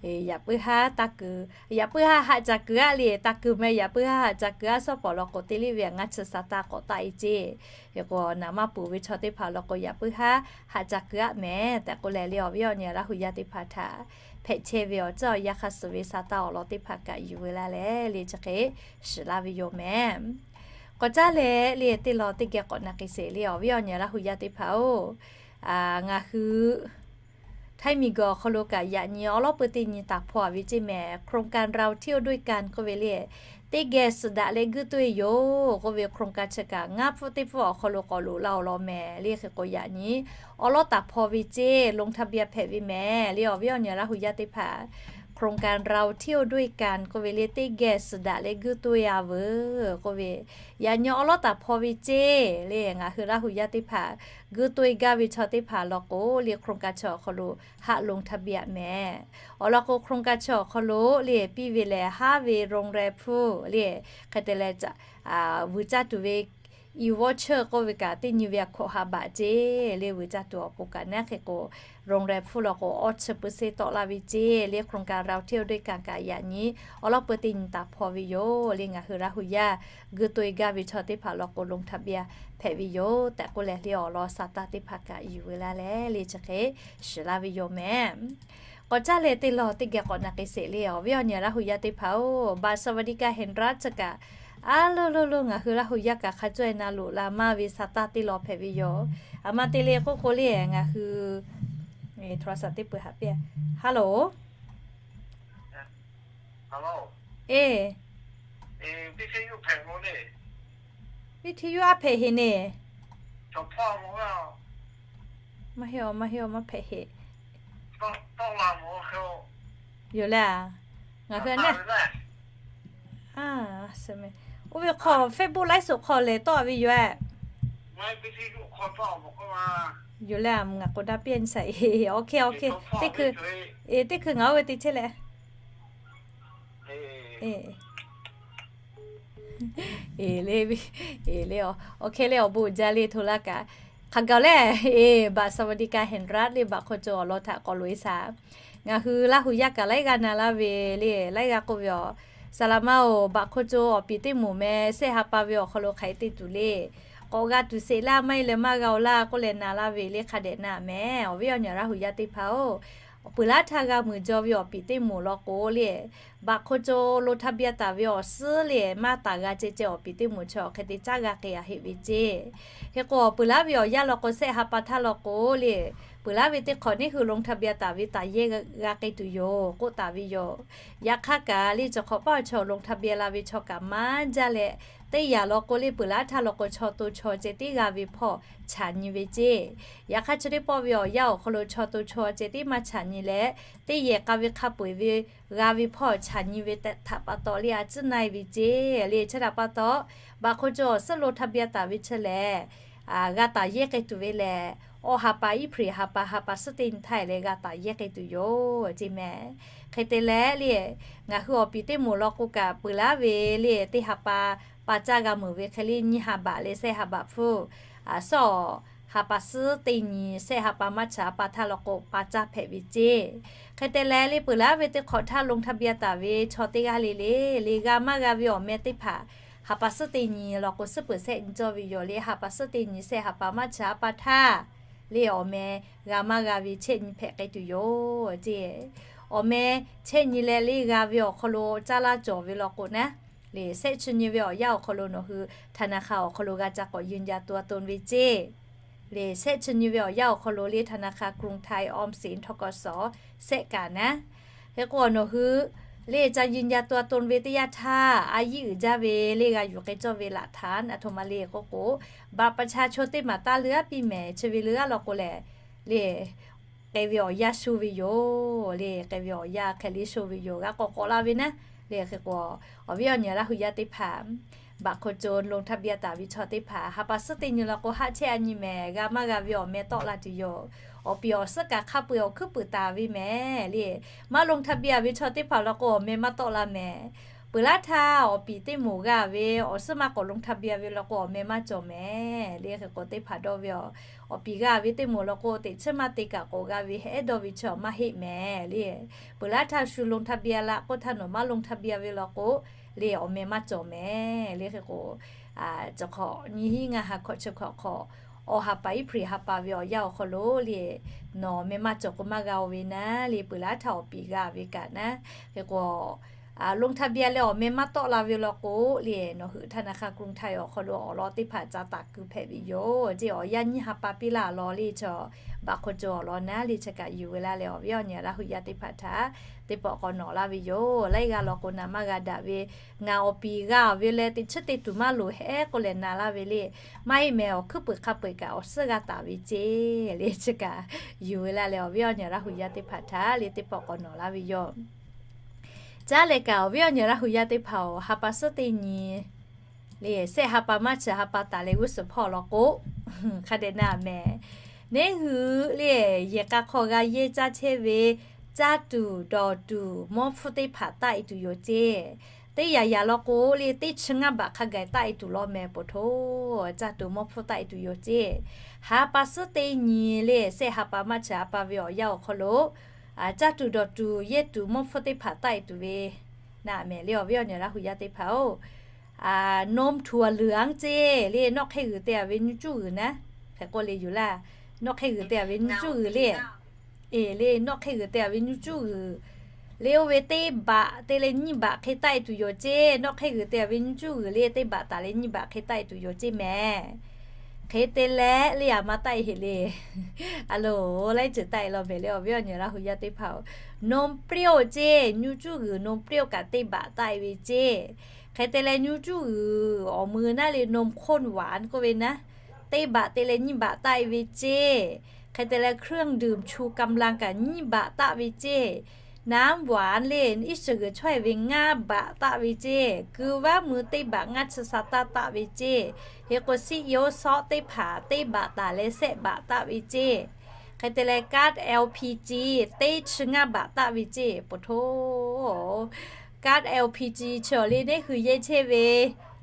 yaꞈ puiˉ haˉ taˇ kuiˬ, yaꞈ puiˉ haˉ haꞈ ca kuiˬ aˆ le, taˇ kuiˬ meh yaꞈ puiˉ haˉ haꞈ ca kuiˬ aˆ, shawˉ pawˍ law k'o teˇ liˇ ve ngaˇ chi shaˍ taˇ k'awꞈ taˆ e ceˇ. Hk'e k'o, naˍ manˇ peuˬ ve chaw teˇ hpaˍ law k'o yaꞈ puiˉ haˉ haꞈ ca kuiˬ aˆ mehˍ tehꞈ k'oˆ leh le, awˬ viˉ awˬ nyi Laˇ hu yaˇ teˇ hpaˍ htaꞈ hpehꞈ chehˇ ve awˬ ceuˬ awˬ yanˇ hk'a suh ve shaˍ taˇ awˬ lawn teˇ hpaˍ kaꞈ yuˬ veu laˇ leh le chi hk'e shiˍ laˇ ve yoˬ mehˍ. K'awꞈ caˉ leh le teˇ law teˇ geh k'awꞈ na k'ai sheˍ le, awˬ viˉ awˬ nyi Laˇ hu yaˇ teˇ hpaˍ-oˬ, ngaˬ hui Htaiˇ miˬ guiˬ awˬ hk'aw lo kaꞈ yaꞈ nyi awˉ lawˉ peu teˇ nyi taˍ hpaw ve ceˇ mehˍ, โครงการเราเที่ยวด้วยกัน k'oˆ ve le, teˇ geh suhˍ daꞈ leh guiˇ tuˆ e yoˬ k'oˆ ve โครงการ chi kaꞈ ngaˇ pfuhˇ teˇ pfuhˇ awˬ hk'aw lo k'awꞈ loꞈ la awˬ lawn mehˍ le hk'e k'o, yaꞈ nyi awˉ lawˉ taˍ hpaw ve ceˇ ลงทะเบียน hpehꞈ ve mehˍ le, awˬ viˉ awˬ nyi Laˇ hu yaˇ teˇ hpaˍ โครงการเราเที่ยวด้วยกัน k'oˆ ve le, teˇ geh suhˍ daꞈ leh guiˇ tuˆ e a veuˬ k'oˆ ve, yaꞈ nyi awˉ lawˉ taˍ hpaw ve ceˇ le, ngaˬ hui Laˇ hu yaˇ teˇ hpaˍ guiˇ tuˆ e gaˇ ve chaw teˇ hpaˍ law k'o le โครงการ chi awˬ hk'aw lo haꞈ ลงทะเบียน mehˍ. Awˬ lawn k'o โครงการ chi awˬ hk'aw lo le piˇ ve lehˬ haˉ ve โรงแรม hpfuhˇ le, hk'e te leh vuiˬ caˇ tuˬ ve e-voucher k'oˆ ve kaꞈ teˇ nyi ve a hkawꞈ ha baꞈ ceˇ le, vuiˬ caˇ tuˬ awˬ pon kaꞈ naˉ hk'e k'o, โรงแรม hpfuhˇ law k'o awˇ chi เปอร์เซ็นต์ tawˆ laˇ ve ceˇ le, โครงการ เราเที่ยวด้วยกัน kaꞈ yaꞈ nyi awˉ lawˉ peu teˇ nyi taˍ hpaw ve yoˬ le, ngaˬ hui Laˇ hu yaˇ guiˇ tuˆ e gaˇ ve chaw teˇ hpaˍ law k'o ลงทะเบียน hpehꞈ ve yoˬ tehꞈ k'oˆ leh le awˬ lawn shaˍ taˇ teˇ hpaˍ kaꞈ yuˬ veu laˇ leh le chi hk'e shiˍ laˇ ve yoˬ mehˍ. K'awꞈ caˉ leh teˇ law teˇ geh k'awꞈ na k'ai sheˍ le, awˬ viˉ awˬ nyi Laˇ hu yaˇ teˇ hpaˍ-oˬ, บัตรสวัสดิการแห่งรัฐ chi kaꞈ a lo lo lo ngaˬ hui Laˇ hu yaˇ kaꞈ hk'a cawˇ e na loꞈ la maˇ ve shaˍ taˇ teˇ law hpehꞈ ve yoˬ. Aˬ ma te le k'oˆ k'o le ngaˬ hui โทรศัพท์ teˇ peuˬ haꞈ piˇ. Hello. Eˬ, viˉ htiˇ yuˇ aˉ hpehꞈ heꞈ ne. Maˇ heˆ, maˇ heˆ, maˇ hpehꞈ heꞈ. Yoˬ le a, ngaˬ hui a, oˇ ve hk'aw Facebook ไลฟ์สด hk'aw lehˬ tawˆ ve yoˬ e. Yoˬ le a, ngaˬ k'o daˇ piˇ nyi shaˍ e. Oˇ hk'e oˇ hk'e, teˇ hkui ngaˬ oˇ ve te chehˇ leh. Eˬ le, eˬ le, awˬ hk'e le awˬ bon jaˇ le hto laˇ kaꞈ, hk'a gaˬ lehˬ บัตรสวัสดิการแห่งรัฐ le บัตรคนจน awˬ lawn htaꞈ k'awꞈ loꞈ e shaˍ. Ngaˬ hui Laˇ hu yaˇ kaꞈ laiˉ g'aˇ na laˇ ve le, laiˉ g'aˇ k'oˆ ve awˬ, saˍ laˍ ma-oˬ, บัตรคนจน awˬ piˍ teˇ moˍ meh shehˆ ha pa ve awˬ hk'aw lo hk'aˬ hk'e te tuˬ le, k'awꞈ g'a tuˬ sheˍ laˇ, maˇ heˆ leh maˇ g'a-oˬ laˇ k'oˆ leh na laˇ ve le hk'a dehꞈ na mehˍ. Awˬ viˉ awˬ nyi Laˇ hu yaˇ teˇ hpaˍ-oˬ, peuˬ laˉ htaˇ g'a meuˬ jaw ve awˬ piˍ teˇ moˍ law k'o le, บัตรคนจน lo htaˇ biˇ taˍ ve awˬ suhˉ le maˇ taˍ g'a ceh ceh awˬ piˍ teˇ moˍ chi awˬ hk'e te caˉ g'a k'ai-a heꞈ ve ceˇ. Hk'e k'o, peuˬ laˉ ve awˬ yanˇ law k'o shehˆ ha pa htaˇ law k'o le, peuˬ laˉ ve teˇ hk'awꞈ neˉ hui ลงทะเบียน taˍ ve taˍ yehˇ g'a k'ai tuˬ yoˬ k'oˆ taˍ ve yoˬ. Yaꞈ hk'aˇ kaꞈ le, chi hk'awꞈ paˇ chaw ลงทะเบียน la ve chaw kaꞈ maˇ jaˇ leh, teˇ yanˇ law k'o le peuˬ laˉ htaˇ law k'o chaw to chaw ceh tiˉ g'a ve hpawˇ chaꞈ nyi ve ceˇ. Yaꞈ hk'aˇ chi teˇ pawˆ ve awˬ yanˇ awˬ hk'aw lo chaw to chaw ceh tiˉ maˇ chaꞈ nyi leh, teˇ yehˬ k'a ve hk'a peu-eˬ ve g'a ve hpawˇ chaꞈ nyi ve htaꞈ pa taw le a ciˉ na-e ve ceˇ le. Chi htaꞈ pa taw, บัตรคนจน awˬ suhˉ ลงทะเบียน taˍ ve chi lehˬ, g'a taˍ yehˇ k'ai tuˬ ve lehˬ, awˬ ha pa iˉ hpeꞈ ha pa ha pa suhˉ teˇ nyi htaˇ leh g'a taˍ yehˇ k'ai tuˬ yoˬ ceˇ mehˍ. Hk'e te leh le, ngaˬ hui awˬ piˍ teˇ moˍ law k'o kaꞈ peuˬ laˉ ve le teˇ ha pa pa caˇ g'a meuˬ ve hk'e le nyiˇ ha baꞈ leh shehˆ ha baꞈ hpfuhˇ, suhˉ awˬ ha pa suhˉ teˇ nyi shehˆ ha pa maˇ chi ha pa htaˇ law k'o pa caˇ hpehꞈ ve ceˇ. Hk'e te leh le peuˬ laˇ ve teˇ hk'awꞈ htaˇ ลงทะเบียน taˍ ve chaw teˇ g'aˇ le le, le g'a maˇ g'a ve awˬ meh teˇ hpaˍ ha pa suhˉ teˇ nyi law k'o suhˉ peuˬ shehˆ nyi cawˇ ve yoˬ le. Ha pa suhˉ teˇ nyi shehˆ ha pa maˇ chi ha pa htaˇ le awˬ meh g'a maˇ g'a ve chehˇ nyi hpehꞈ k'ai tuˬ yoˬ ceˇ. Awˬ meh chehˇ nyi leh le g'a ve awˬ hk'aw lo caˇ laˇ cawˬ ve law k'o naˉ, le shehˆ chi nyi ve awˬ yanˇ awˬ hk'aw lo nawˬ hui ธนาคาร awˬ hk'aw lo g'a ca k'awꞈ ยืนยันตัวตน ve ceˇ. Le shehˆ chi nyi ve awˬ yanˇ awˬ hk'aw lo le ธนาคารกรุงไทย ออมสิน ทกส shehˆ kaꞈ naˉ. Hk'e k'o nawˬ hui le ca ยืนยันตัวตน ve teˇ yanˇ htaˇ a yiˇ uiˍ jaˇ ve le g'a yuˬ k'ai cawˇ ve หลักฐาน aˬ htoꞈ ma le k'oˆ k'o, บัตรประชาชน teˇ maˬ taˇ leuˉ aˉ piˇ mehˍ. Chi ve leuˉ aˉ law k'o lehˬ le k'ai ve awˬ yanˇ shu ve yoˬ. Le k'ai ve awˬ yanˇ hk'e le sho ve yoˬ. G'a k'awꞈ k'awꞈ la ve naˉ. Le hk'e k'o, awˬ viˉ awˬ nyi Laˇ huˍ yaˇ teˇ hpaˍ บัตรคนจน ลงทะเบียน taˍ ve chaw teˇ hpaˍ ha pa suhˉ teˇ nyi law k'o haˆ chehˇ a nyi mehˍ. G'a maˇ g'a ve awˬ meh tawˆ la tuˬ yoˬ. Awˬ piˍ awˬ suhˉ kaꞈ hk'a peu-eˬ awˬ hkuiˉ puiˍ taˍ ve mehˍ le. Maˇ ลงทะเบียน ve chaw teˇ hpaˍ law k'o awˬ meh maˇ tawˆ la mehˍ. Peuˬ laˇ htaˇ awˬ piˍ teˇ moˍ g'a ve awˬ suhˉ maˇ k'awꞈ ลงทะเบียน ve law k'o awˬ meh maˇ cawˬ mehˍ. Le hk'e k'o teˇ hpaˍ dawˇ ve, awˬ piˍ g'a ve teˇ moˍ law k'o teꞈ chiˉ maˇ te kaꞈ k'awꞈ g'a ve hehˉ dawˇ ve chi maˇ heˆ mehˍ le. Peuˬ laˇ htaˇ shu ลงทะเบียน la k'oˆ htaˇ nawˬ maˇ ลงทะเบียน ve law k'o le awˬ meh maˇ cawˬ mehˍ. Le hk'e k'o, cawˬ hk'awꞈ nyiˇ hinˉ ngaˇ ha hkawꞈ chi hkawꞈ hk'awꞈ, awˬ ha pa iˉ hpriˍ ha pa ve awˬ yanˇ awˬ hk'aw lo le nawˬ meh maˇ cawˬ k'o maˇ g'a-o ve naˉ le. Peuˬ laˇ htaˇ awˬ piˍ g'a ve kaꞈ naˉ. Hk'e k'o ลงทะเบียน leh awˬ meh maˇ tawˆ la ve law k'o le nawˬ hui ธนาคารกรุงไทย awˬ hk'aw lo awˬ lawn teˇ hpaˍ ca taˍ kuiˬ hpehꞈ ve yoˬ. Ceˇ awˬ yanˇ nyiˇ ha pa piˇ laˇ awˬ lawn le chaw บัตรคนจน awˬ lawn naˉ le chi kaꞈ yuˬ ve laˇ leh awˬ viˉ awˬ nyi Laˇ huˍ yaˇ teˇ hpaˍ htaꞈ teˇ pawˆ k'awꞈ nawꞈ laˇ ve yoˬ. Laiˉ g'aˇ law k'o na maˇ g'a daꞈ ve, ngaˬ awˬ piˍ g'a ve leh teꞈ chiˉ te tuˬ maˇ loˍ hehˉ k'oˆ leh na laˇ ve le. Maˇ heˆ mehˍ, awˬ hkuiˉ puiˍ hk'a peu-eˬ kaꞈ awˬ suhˉ g'a taˍ ve ceˇ le chi kaꞈ yuˬ ve laˇ leh awˬ viˉ awˬ nyi Laˇ huˍ yaˇ teˇ hpaˍ htaꞈ le teˇ pawˆ k'awꞈ nawꞈ laˇ ve yoˬ. Caˇ leh kaꞈ awˬ viˉ awˬ nyi Laˇ huˍ yaˇ teˇ hpaˍ-oˬ, ha pa suhˉ teˇ nyi le shehˆ ha pa maˇ chi ha pa taˍ leh g'uˇ suhˍ hpawˇ law k'o, hk'a dehꞈ na mehˍ. Neˇ hui le yehˬ k'a hk'aw g'a yehˇ caˇ chehˇ ve caˇ tuˬ dawˬ tuˬ mawˇ hpfuhˇ teˇ hpaˍ taˆ e tuˬ yoˬ ceˇ. Teˇ yanˇ yanˇ law k'o le teˇ chi ngaˇ baꞈ hk'a gaˬ taˆ e tuˬ law mehˍ poˬ htoˇ, caˇ tuˬ mawˇ hpfuhˇ taˆ e tuˬ yoˬ ceˇ. Ha pa suhˉ teˇ nyi le shehˆ ha pa maˇ chi ha pa ve awˬ yanˇ awˬ hk'aw lo caˇ tuˬ dawˬ tuˬ yehˇ tuˬ mawˇ hpfuhˇ teˇ hpaˍ taˆ e tuˬ ve na mehˍ le awˬ viˉ awˬ nyi Laˇ huˍ yaˇ teˇ hpaˍ-oˬ. Nonˇ htuꞈ a luˬ anˉ ceˇ le, nawˆ hk'e g'uiˬ te a ve nuˇ cuˇ g'uiˬ naˉ, hk'e k'oˆ le yoˬ laˇ. Nawˆ hk'e g'uiˬ te a ve nuˇ cuˇ g'uiˬ le, e le nawˆ hk'e g'uiˬ te a ve nuˇ cuˇ g'uiˬ le oˇ ve teˇ baꞈ te leh nyiˇ baꞈ hk'e taˆ e tuˬ yoˬ ceˇ. Nawˆ hk'e g'uiˬ te a ve nuˇ cuˇ g'uiˬ le teˇ baꞈ taˍ leh nyiˇ baꞈ hk'e taˆ e tuˬ yoˬ ceˇ mehˍ. Hk'e te leh le a ma taˆ e heꞈ le. A loˬ, laiˉ ceuˬ taˆ e law mehˍ le awˬ viˉ awˬ nyi Laˇ huˍ yaˇ teˇ hpaˍ-oˬ. Nonˇ เปรี้ยว ceˇ, nuˇ cuˇ g'uiˬ nonˇ เปรี้ยว kaꞈ teˇ baꞈ taˆ e ve ceˇ. Hk'e te leh nuˇ cuˇ g'uiˬ awˬ mui naˉ le นมข้นหวาน k'oˆ ve naˉ, teˇ baꞈ te leh nyiˇ baꞈ taˆ e ve ceˇ. Hk'e te leh เครื่องดื่มชูกำลัง kaꞈ nyiˇ baꞈ taˆ ve ceˇ. Nonˇ หวาน le iˉ shiˍ g'uiˬ chaweh ve ngaˇ baꞈ taˆ ve ceˇ. Ku vaˉ mui teˇ baꞈ ngaˇ chi sa taˇ taˆ ve ceˇ. Hk'e k'o ซีอิ๊วซอส teˇ hpaˍ teˇ baꞈ taˍ leh shehˆ baꞈ taˆ ve ceˇ. Hk'e te leh ก๊าซ แอลพีจี teˇ chi ngaˇ baꞈ taˆ ve ceˇ poˬ htoˇ. ก๊าซ แอลพีจี chi awˬ le neˇ hui yehˇ chehˇ ve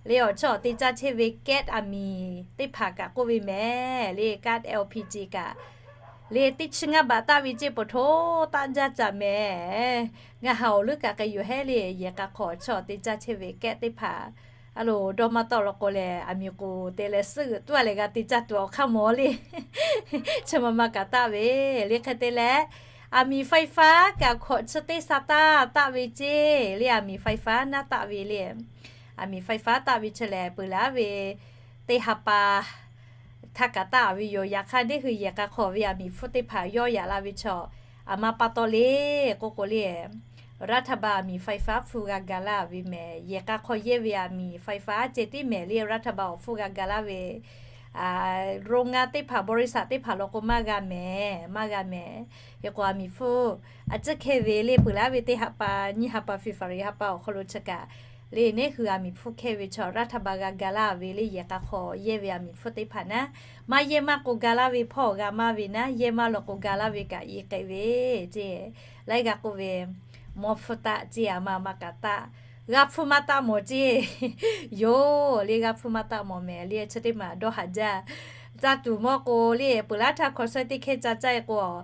le awˬ chawˇ awˬ te caˇ chehˇ ve แก๊ส aˬ miˍ teˇ hpaˍ kaꞈ k'oˆ ve mehˍ le ก๊าซ แอลพีจี kaꞈ le teˇ chi ngaˇ baꞈ taˆ ve ceˇ poˬ htoˇ. Taˆ jaˇ caꞈ mehˍ. Ngaˬ ha awˬ leuˉ kaꞈ k'ai yoˬ hehˉ le yehˬ k'a hk'aw awˬ chawˇ awˬ te caˇ chehˇ ve แก๊ส teˇ hpaˍ a loˬ dawˇ maˇ tawˆ law k'o lehˬ, aˬ miˍ k'oˍ te leh suhˉ g'euꞈ tuˉ a leh g'a te caˇ tuˬ awˬ hk'aˇ mawˬ le. Chi ma ma kaꞈ taˆ ve le hk'e te leh, aˬ miˍ ไฟฟ้า kaꞈ hkawꞈ chi teˇ sa taˇ taˆ ve ceˇ le. Aˬ miˍ ไฟฟ้า naˉ taˆ ve le. Aˬ miˍ ไฟฟ้า taˆ ve chi lehˬ peuˬ laˇ ve teˇ ha pa htaˇ kaꞈ taˆ ve yoˬ. Yaꞈ hk'aˇ neˇ hui yehˬ k'a hk'aw ve aˬ miˍ hpfuhˇ teˇ hpaˍ yawˇ yaꞈ la ve chaw, a ma pa taw le k'oˆ k'o le, รัฐบาล aˬ miˍ ไฟฟ้า hpfuhˇ g'a ga laˇ ve mehˍ. Yehˬ k'a hk'aw yehˇ ve aˬ miˍ ไฟฟ้า ceh tiˉ mehˍ le รัฐบาล awˬ hpfuhˇ g'a ga laˇ ve โรงงาน teˇ hpaˍ บริษัท teˇ hpaˍ law k'o maˇ g'a mehˍ, maˇ g'a mehˍ. Hk'e k'o aˬ miˍ hpfuhˇ a ciˉ hkehˇ ve le peuˬ laˇ ve teˇ ha pa nyiˇ ha pa February ha pa awˬ hk'aw lo chi kaꞈ le neˇ hui aˬ miˍ hpfuhˇ hkehˇ ve chaw รัฐบาล g'a ga laˇ ve le yehˬ k'a hk'aw yehˇ ve aˬ miˍ hpfuhˇ teˇ hpaˍ naˉ, maˇ yehˇ maˇ k'o ga laˇ ve hpawˇ g'a maˇ ve naˉ, yehˇ maˇ law k'o ga laˇ ve kaꞈ i k'ai ve ceˇ. Laiˉ g'a k'oˆ ve, mawˇ hpfuhˇ taˆ ceˇ, a ma ma kaꞈ taˆ, g'a hpfuhˇ maˇ taˆ mawˬ ceˇ. Yoˬ le g'a hpfuhˇ maˇ taˆ mawˬ mehˍ le chi teˇ maˬ dawˇ haˍ jaˇ. Caˇ tuˬ mawˇ k'o le, peuˬ laˉ htaˇ hkaw shawehˇ teˇ hkehˇ ca caˇ e k'o,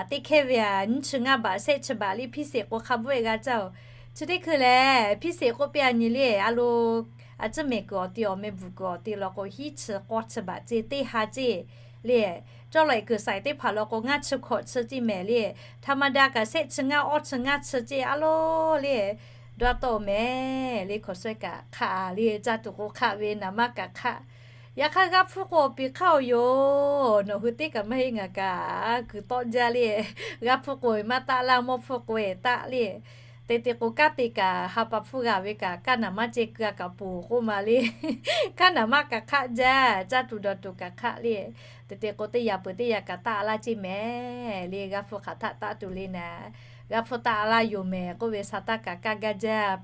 teˇ hkehˇ ve a nyiˇ chi ngaˇ baꞈ shehˆ chi baꞈ le hpiˇ sheˍ k'o hk'a bvuhˆ e g'a caˇ oˬ. Chi teˇ hkui lehˬ, hpiˇ sheˍ k'oˆ piˇ a nyi le, a lo, a ciˉ mehˍ kuiˬ awˬ te awˬ meh bvuhꞈ kuiˬ awˬ te law k'o, hiˉ chi k'awˇ chi baꞈ ceˇ teˇ ha ceˇ le. Cawˇ lawꞈ e kuiˬ saiˍ teˇ hpaˍ law k'o, ngaˇ chi hkawꞈ chi ceˇ mehˍ le. Htaꞈ ma daꞈ kaꞈ shehˆ chi ngaˇ awˇ chi ngaˇ chi ceˇ a lo le. Dawˇ tawˆ mehˍ le, hkaw shawehˇ kaꞈ hk'aˆ le, caˇ tuˬ k'o hk'aˆ ve naˍ manˇ kaꞈ hk'aˆ. Yaꞈ hk'aˇ g'aˇ hpfuhˇ k'o awˬ piˍ hk'aˇ oˬ yoˬ. Nawˬ hui teˇ kaꞈ maˇ heˆ, ngaˬ kaꞈ kuiˬ tawˆ jaˇ le. G'aˇ hpfuhˇ k'o maˇ taˆ laˇ, mawˇ hpfuhˇ k'o taˆ le. Te te k'o, kanˉ te kaꞈ ha pa hpfuhˇ g'a ve kaꞈ, kanˉ naˍ manˇ ceh keu a kaꞈ poˬ k'oˆ ma le. Kanˉ naˍ manˇ kaꞈ hk'aˆ jaˇ, caˇ tuˬ dawˬ tuˬ kaꞈ hk'aˆ le. Te te k'o, teˇ yaꞈ peuˬ teˇ yaꞈ kaꞈ taˆ laˇ ceˇ mehˍ le. G'aˇ hpfuhˇ hk'aˬ htaˆ taˆ tuˬ le naˍ, g'aˇ hpfuhˇ taˆ laˇ yoˬ mehˍ k'oˆ ve, sa taˇ kaꞈ kaˇ gaˇ jaˇ.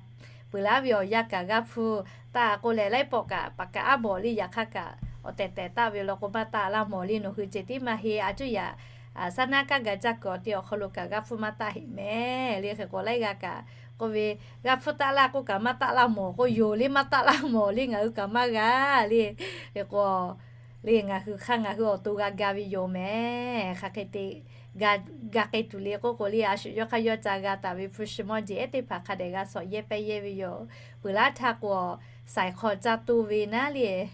Peuˬ laˉ ve awˬ yanˇ kaꞈ g'aˇ hpfuhˇ taˆ k'oˆ leh, laiˉ pawˆ kaꞈ paˍ kaꞈ aˉ bawˬ le. Yaꞈ hk'aˇ kaꞈ awˬ tehˬ tehˬ taˆ ve law k'o, maˇ taˆ laˇ mawˬ le. Nawˬ hui ceh tiˉ maˇ heˆ, a cuˇ yaꞈ saˉ naˉ kaˇ gaˇ jaˇ kuiˬ awˬ te awˬ hk'aw lo kaꞈ g'aˇ hpfuhˇ maˇ taˆ heˆ mehˍ le. Hk'e k'o, laiˉ g'aˇ kaꞈ k'oˆ ve, g'aˇ hpfuhˇ taˆ laˇ k'oˆ kaꞈ maˇ taˆ laˇ mawˬ k'oˆ yoˬ le. Maˇ taˆ laˇ mawˬ le, ngaˬ hui kaꞈ maˇ g'a le. Hk'e k'o, le ngaˬ hui hk'aˇ ngaˬ hui awˬ to g'a ga ve yoˬ mehˍ. Hk'aˬ hk'e te ga k'ai tuˬ le k'oˆ k'o le, a shu yawˇ hk'aˇ yawˇ ca g'a taˍ ve hpu shi mawˇ jeˬ ehˉ teˇ hpaˍ hk'a dehꞈ g'a shawˍ yehˇ pehˇ yehˇ ve yoˬ. Peuˬ laˉ htaˇ k'o, saiˍ hk'aw caˇ tuˬ ve naˉ le,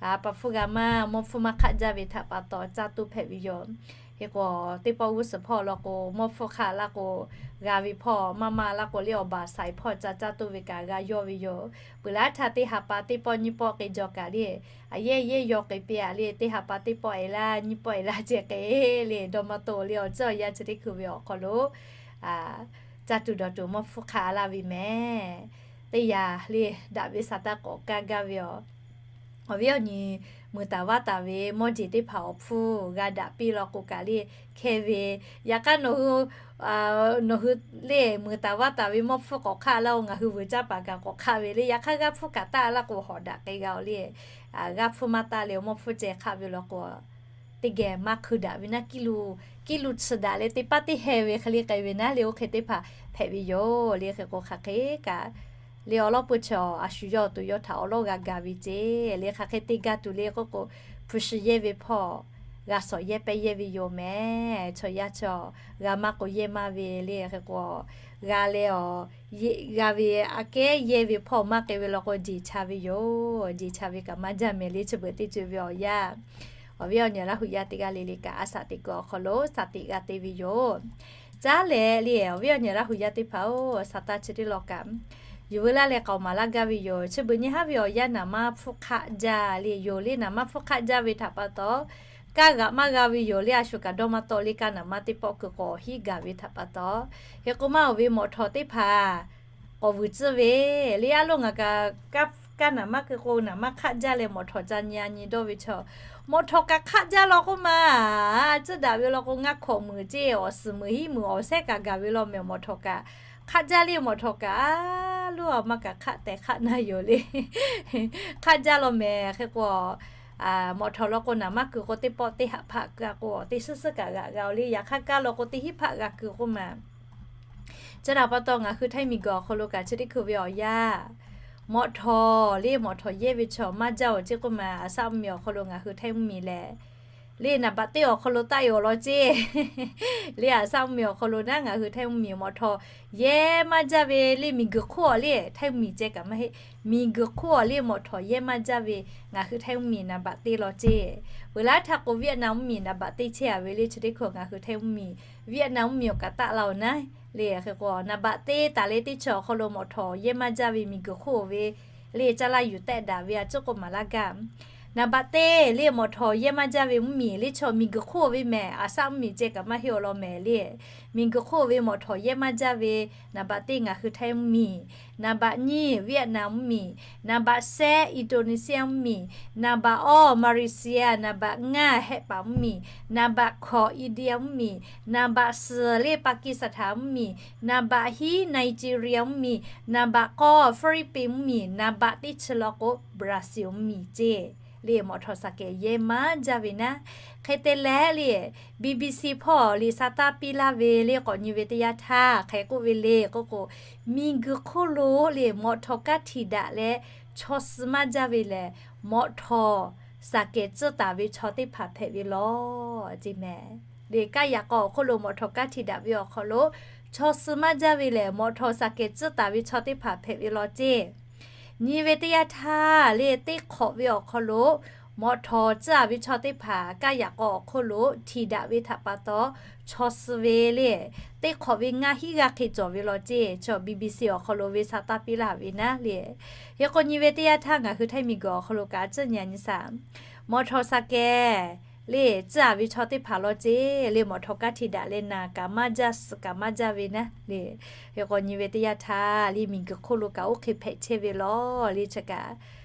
a pa hpfuhˇ g'a maˇ, mawˇ hpfuhˇ maˇ hk'aˆ jaˇ ve htaꞈ pa taw caˇ tuˬ hpehꞈ ve yoˬ. Hk'e k'o, teˇ pawˆ g'uˇ suhˍ hpawˇ law k'o, mawˇ hpfuhˇ hk'aˆ laˇ k'o g'a ve hpawˇ maˇ maˇ laˇ k'o le, awˬ baˬ saiˍ hpawˇ ca caˇ tuˬ ve kaꞈ g'a yawˇ ve yoˬ. Peuˬ laˉ htaˇ teˇ ha pa teˇ pawˆ nyiˇ pawˆ k'ai jaw kaꞈ le, a yehˇ yehˇ yaw k'ai piˇ a le. Teˇ ha pa teˇ pawˆ e laˇ, nyiˇ pawˆ e laˇ ceh k'ai le, dawˇ maˇ tawˆ le. Awˬ ceuˬ awˬ yanˇ chi teˇ hkui ve awˬ hk'aw lo caˇ tuˬ dawˬ tuˬ mawˇ hpfuhˇ hk'aˆ laˇ ve mehˍ. Teˇ yanˇ le, daꞈ ve sa taˇ k'awꞈ kaˇ gaˇ ve yoˬ. Awˬ viˉ awˬ nyi, muiˬ taˍ vaˇ taˍ ve mawˇ jeˬ teˇ hpaˍ awˬ hpfuhˇ g'a daꞈ piˇ law k'o kaꞈ le, hk'e ve, yaꞈ hk'aˇ nawˬ hui, nawˬ hui le muiˬ taˍ vaˇ taˍ ve mawˇ hpfuhˇ k'awꞈ hk'aˆ laˇ oˬ, ngaˬ hui vuiˬ caˇ paˍ kaꞈ k'awꞈ hk'aˆ ve le. Yaꞈ hk'aˇ g'aˇ hpfuhˇ kaꞈ taˆ laˇ k'o, hawˍ daꞈ k'ai g'a oˬ le. G'aˇ hpfuhˇ maˇ taˆ leh mawˇ hpfuhˇ ceh hk'aˆ ve law k'o, teˇ geh maˇ hkui daꞈ ve naˉ, kiˇ lu, kiˇ lu chi daꞈ leh teˇ paˉ teˇ heh ve hk'e le k'ai ve naˉ le. Oˇ hk'e teˇ hpaˍ hpehꞈ ve yoˬ le. Hk'e k'o, hk'aˬ hk'e kaꞈ le awˬ lawn peu chi a shu yawˇ awˬ to yawˇ htaꞈ awˬ lawn g'a ga ve ceˇ le. Hk'aˬ hk'e te ga tuˬ le k'oˆ k'o, hpu shi yehˇ ve hpawˇ g'a shawˍ yehˇ pehˇ yehˇ ve yoˬ mehˍ. Chaw yaˇ chaw g'a maˇ k'o yehˇ maˇ ve le. Hk'e k'o, g'a leh a, g'a ve aꞈ kehˉ yehˇ ve hpawˇ maˇ k'ai ve law k'o, jeˬ cha ve yoˬ. Jeˬ cha ve kaꞈ maˇ jaˇ mehˍ le. Chi beuꞈ teˇ ceuˬ ve awˬ yanˇ, awˬ viˉ awˬ nyi Laˇ huˍ yaˇ teˇ g'aˇ le le kaꞈ, a shaꞈ teꞈ kuiˬ awˬ hk'aw lo shaꞈ teꞈ g'a te ve yoˬ. Caˉ leh le, awˬ viˉ awˬ nyi Laˇ huˍ yaˇ teˇ hpaˍ-oˬ, sa taˇ chi teˇ law kaꞈ, yuˬ veu laˇ leh k'aoˍ maˍ laˇ gaˇ ve yoˬ. Chi beuꞈ nyi haˉ ve awˬ yanˇ naˍ manˇ hpfuhˇ hk'aˆ jaˇ le yoˬ le. Naˍ manˇ hpfuhˇ hk'aˆ jaˇ ve htaꞈ pa taw, kaˇ g'aꞈ maˇ g'a ve yoˬ le. A shu kaꞈ dawˇ maˇ tawˆ le. Kaˇ naˍ manˇ teˇ pawˆ keu k'awꞈ hiˉ gaˬ ve htaꞈ pa taw, hk'e k'o maˇ oˬ ve mawꞈ htawˍ teˇ hpaˍ k'awꞈ vuiˬ tcuhˇ ve le. A loˇ ngaˬ kaꞈ kaˇ naˍ manˇ keu k'o naˍ manˇ hk'aˆ jaˇ leh mawꞈ htawˍ ca nyi a nyi dawˇ ve chaw, mawꞈ htawˍ kaꞈ hk'aˆ jaˇ law k'oˆ ma. Tcuhˇ daꞈ ve law k'o, ngaˇ hkawꞈ muiˬ ceˇ, awˬ suhˍ muiˬ hiˉ muiˬ awˬ sehˉ kaꞈ gaˬ ve law mehˍ. Mawꞈ htawˍ kaꞈ hk'aˆ jaˇ le. Mawꞈ htawˍ kaꞈ a loˇ a ma kaꞈ hk'aˆ tehꞈ hk'aˆ na yoˬ le. Hk'aˆ jaˇ law mehˍ. Hk'e k'o, mawꞈ htawˍ law k'o naˍ manˇ keu k'o teˇ pawˆ teˇ haꞈ hpaˆ keu a k'o, teˇ suhˉ suhˉ kaꞈ g'aꞈ g'a oˬ le. Yaꞈ hk'aˇ kaˇ law k'o teˇ hinˉ hpaˆ g'a keu k'oˆ ma. Chi htaꞈ pa taw ngaˬ hui htaiˇ miˬ guiˬ awˬ hk'aw lo kaꞈ chi teˇ hkui ve awˬ yanˇ, mawꞈ htawˍ le, mawꞈ htawˍ yehˇ ve chaw maˇ jaˇ oˬ ceˇ k'oˆ ma. Aˬ shaˆ mvuhˇ miˬ awˬ hk'aw lo ngaˬ hui htaiˇ mvuhˇ miˬ lehˬ, le naˍ baꞈ teˇ awˬ hk'aw lo taˆ e awˬ lawn ceˇ. Le aˬ shaˆ mvuhˇ miˬ awˬ hk'aw lo naˉ ngaˬ hui htaiˇ mvuhˇ miˬ mawꞈ htawˍ yehˇ maˇ jaˇ ve le. Miˬ guiˬ hk'oˆ awˬ le htaiˇ mvuhˇ miˬ ceh kaꞈ maˇ heˆ. Miˬ guiˬ hk'oˆ awˬ le mawꞈ htawˍ yehˇ maˇ jaˇ ve ngaˬ hui htaiˇ mvuhˇ miˬ naˍ baꞈ teˇ lawn ceˇ. Peuˬ laˉ htaˇ k'o Vietnam mvuhˇ miˬ naˍ baꞈ teˇ chehˇ a ve le. Chi teˇ hkui ngaˬ hui htaiˇ mvuhˇ miˬ Vietnam mvuhˇ miˬ awˬ kaꞈ taˆ la oˬ naˉ le. Hk'e k'o naˍ baꞈ teˇ taˍ leh teˇ chi awˬ hk'aw lo mawꞈ htawˍ yehˇ maˇ jaˇ ve miˬ guiˬ hk'oˆ ve le caˇ laˇ yuˬ tehˆ daꞈ ve a ciˉ k'oˆ maˍ laˇ gaˇ. Naˍ baꞈ teˇ le mawꞈ htawˍ yehˇ maˇ jaˇ ve mvuhˇ miˬ le chaw miˬ guiˬ hk'oˆ ve mehˍ. Aˬ shaˆ mvuhˇ miˬ ceh kaꞈ maˇ heˆ awˬ lawn mehˍ le. Miˬ guiˬ hk'oˆ ve mawꞈ htawˍ yehˇ maˇ jaˇ ve naˍ baꞈ teˇ ngaˬ hui htaiˇ mvuhˇ miˬ, naˍ baꞈ nyiˇ Vietnam mvuhˇ miˬ, naˍ baꞈ shehˆ Indonesia mvuhˇ miˬ, naˍ baꞈ awˇ Malaysia, naˍ baꞈ ngaˇ Hehˆ paˍ mvuhˇ miˬ, naˍ baꞈ hkawꞈ India mvuhˇ miˬ, naˍ baꞈ suhˍ le Pakistan mvuhˇ miˬ, naˍ baꞈ hiˉ Nigeria mvuhˇ miˬ, naˍ baꞈ k'awˇ Philippines mvuhˇ miˬ, naˍ baꞈ teˇ chi law k'o Brazil mvuhˇ miˬ ceˇ. Le mawꞈ htawˍ shaˍ kehˬ yehˇ maˇ jaˇ ve naˉ. Hk'e te leh le, BBC hpawˇ liꞈ sa taˇ piˇ laˇ ve le k'awꞈ nyi ve teˇ yanˇ htaˇ hk'e k'oˆ ve le k'oˆ k'o, miˬ guiˬ hk'oˆ lo le mawꞈ htawˍ kanˉ htiꞈ daꞈ leh chaw suh maˇ jaˇ ve lehˬ, mawꞈ htawˍ saˍ kehˍ tcuhˇ taˍ ve chaw teˇ hpaˍ hpehꞈ ve law ceˇ mehˍ. Lehˬ, kaˇ yaꞈ k'aw awˬ hk'oˆ lo mawˬ htawnˍ kaˇ hti daꞈ ve awˬ hk'aw lo chaw suh maˇ jaˇ ve lehˬ, mawˬ htawnˍ saˍ kehˍ tcuhˇ taˍ ve chaw teˇ hpaˍ hpehꞈ ve law ceˇ. Nyi ve teˇ yanˇ htaˇ lehˬ, teˇ hk'awꞈ ve awˬ hk'aw lo mawˬ htawnˍ tcuhˇ taˍ ve chaw teˇ hpaˍ kaˇ yaꞈ k'aw awˬ hk'oˆ lo hti daꞈ ve htaꞈ pa taw, chaw suh ve lehˬ, teˇ hk'awꞈ ve ngaˇ hinˉ g'aˇ hk'e cawˬ ve law ceˇ. Chaw B B C awˬ hk'aw lo ve sha taˇ piˇ laˇ ve naˉ lehˬ. Hk'e k'o, nyi ve teˇ yanˇ htaˇ ngaˬ hui Htaiˇ miˬguiˬ awˬ hk'aw lo kaꞈ tcuhˇ nyi nyi shaˍ, mawˬ htawnˍ saˍ kehˍ lehˬ tcuhˇ taˍ ve chaw teˇ hpaˍ law ceˇ lehˬ, mawˬ htawnˍ kaˇ hti daꞈ leh naˬ kaꞈ maˇ jaˇ, suh kaꞈ maˇ jaˇ ve naˉ lehˬ. Hk'e k'o, nyi ve teˇ yanˇ htaˇ lehˬ, miˬguiˬ hk'oˆ lo kaꞈ oˇ hk'e hpehꞈ chehˇ ve law lehˬ, chi kaꞈ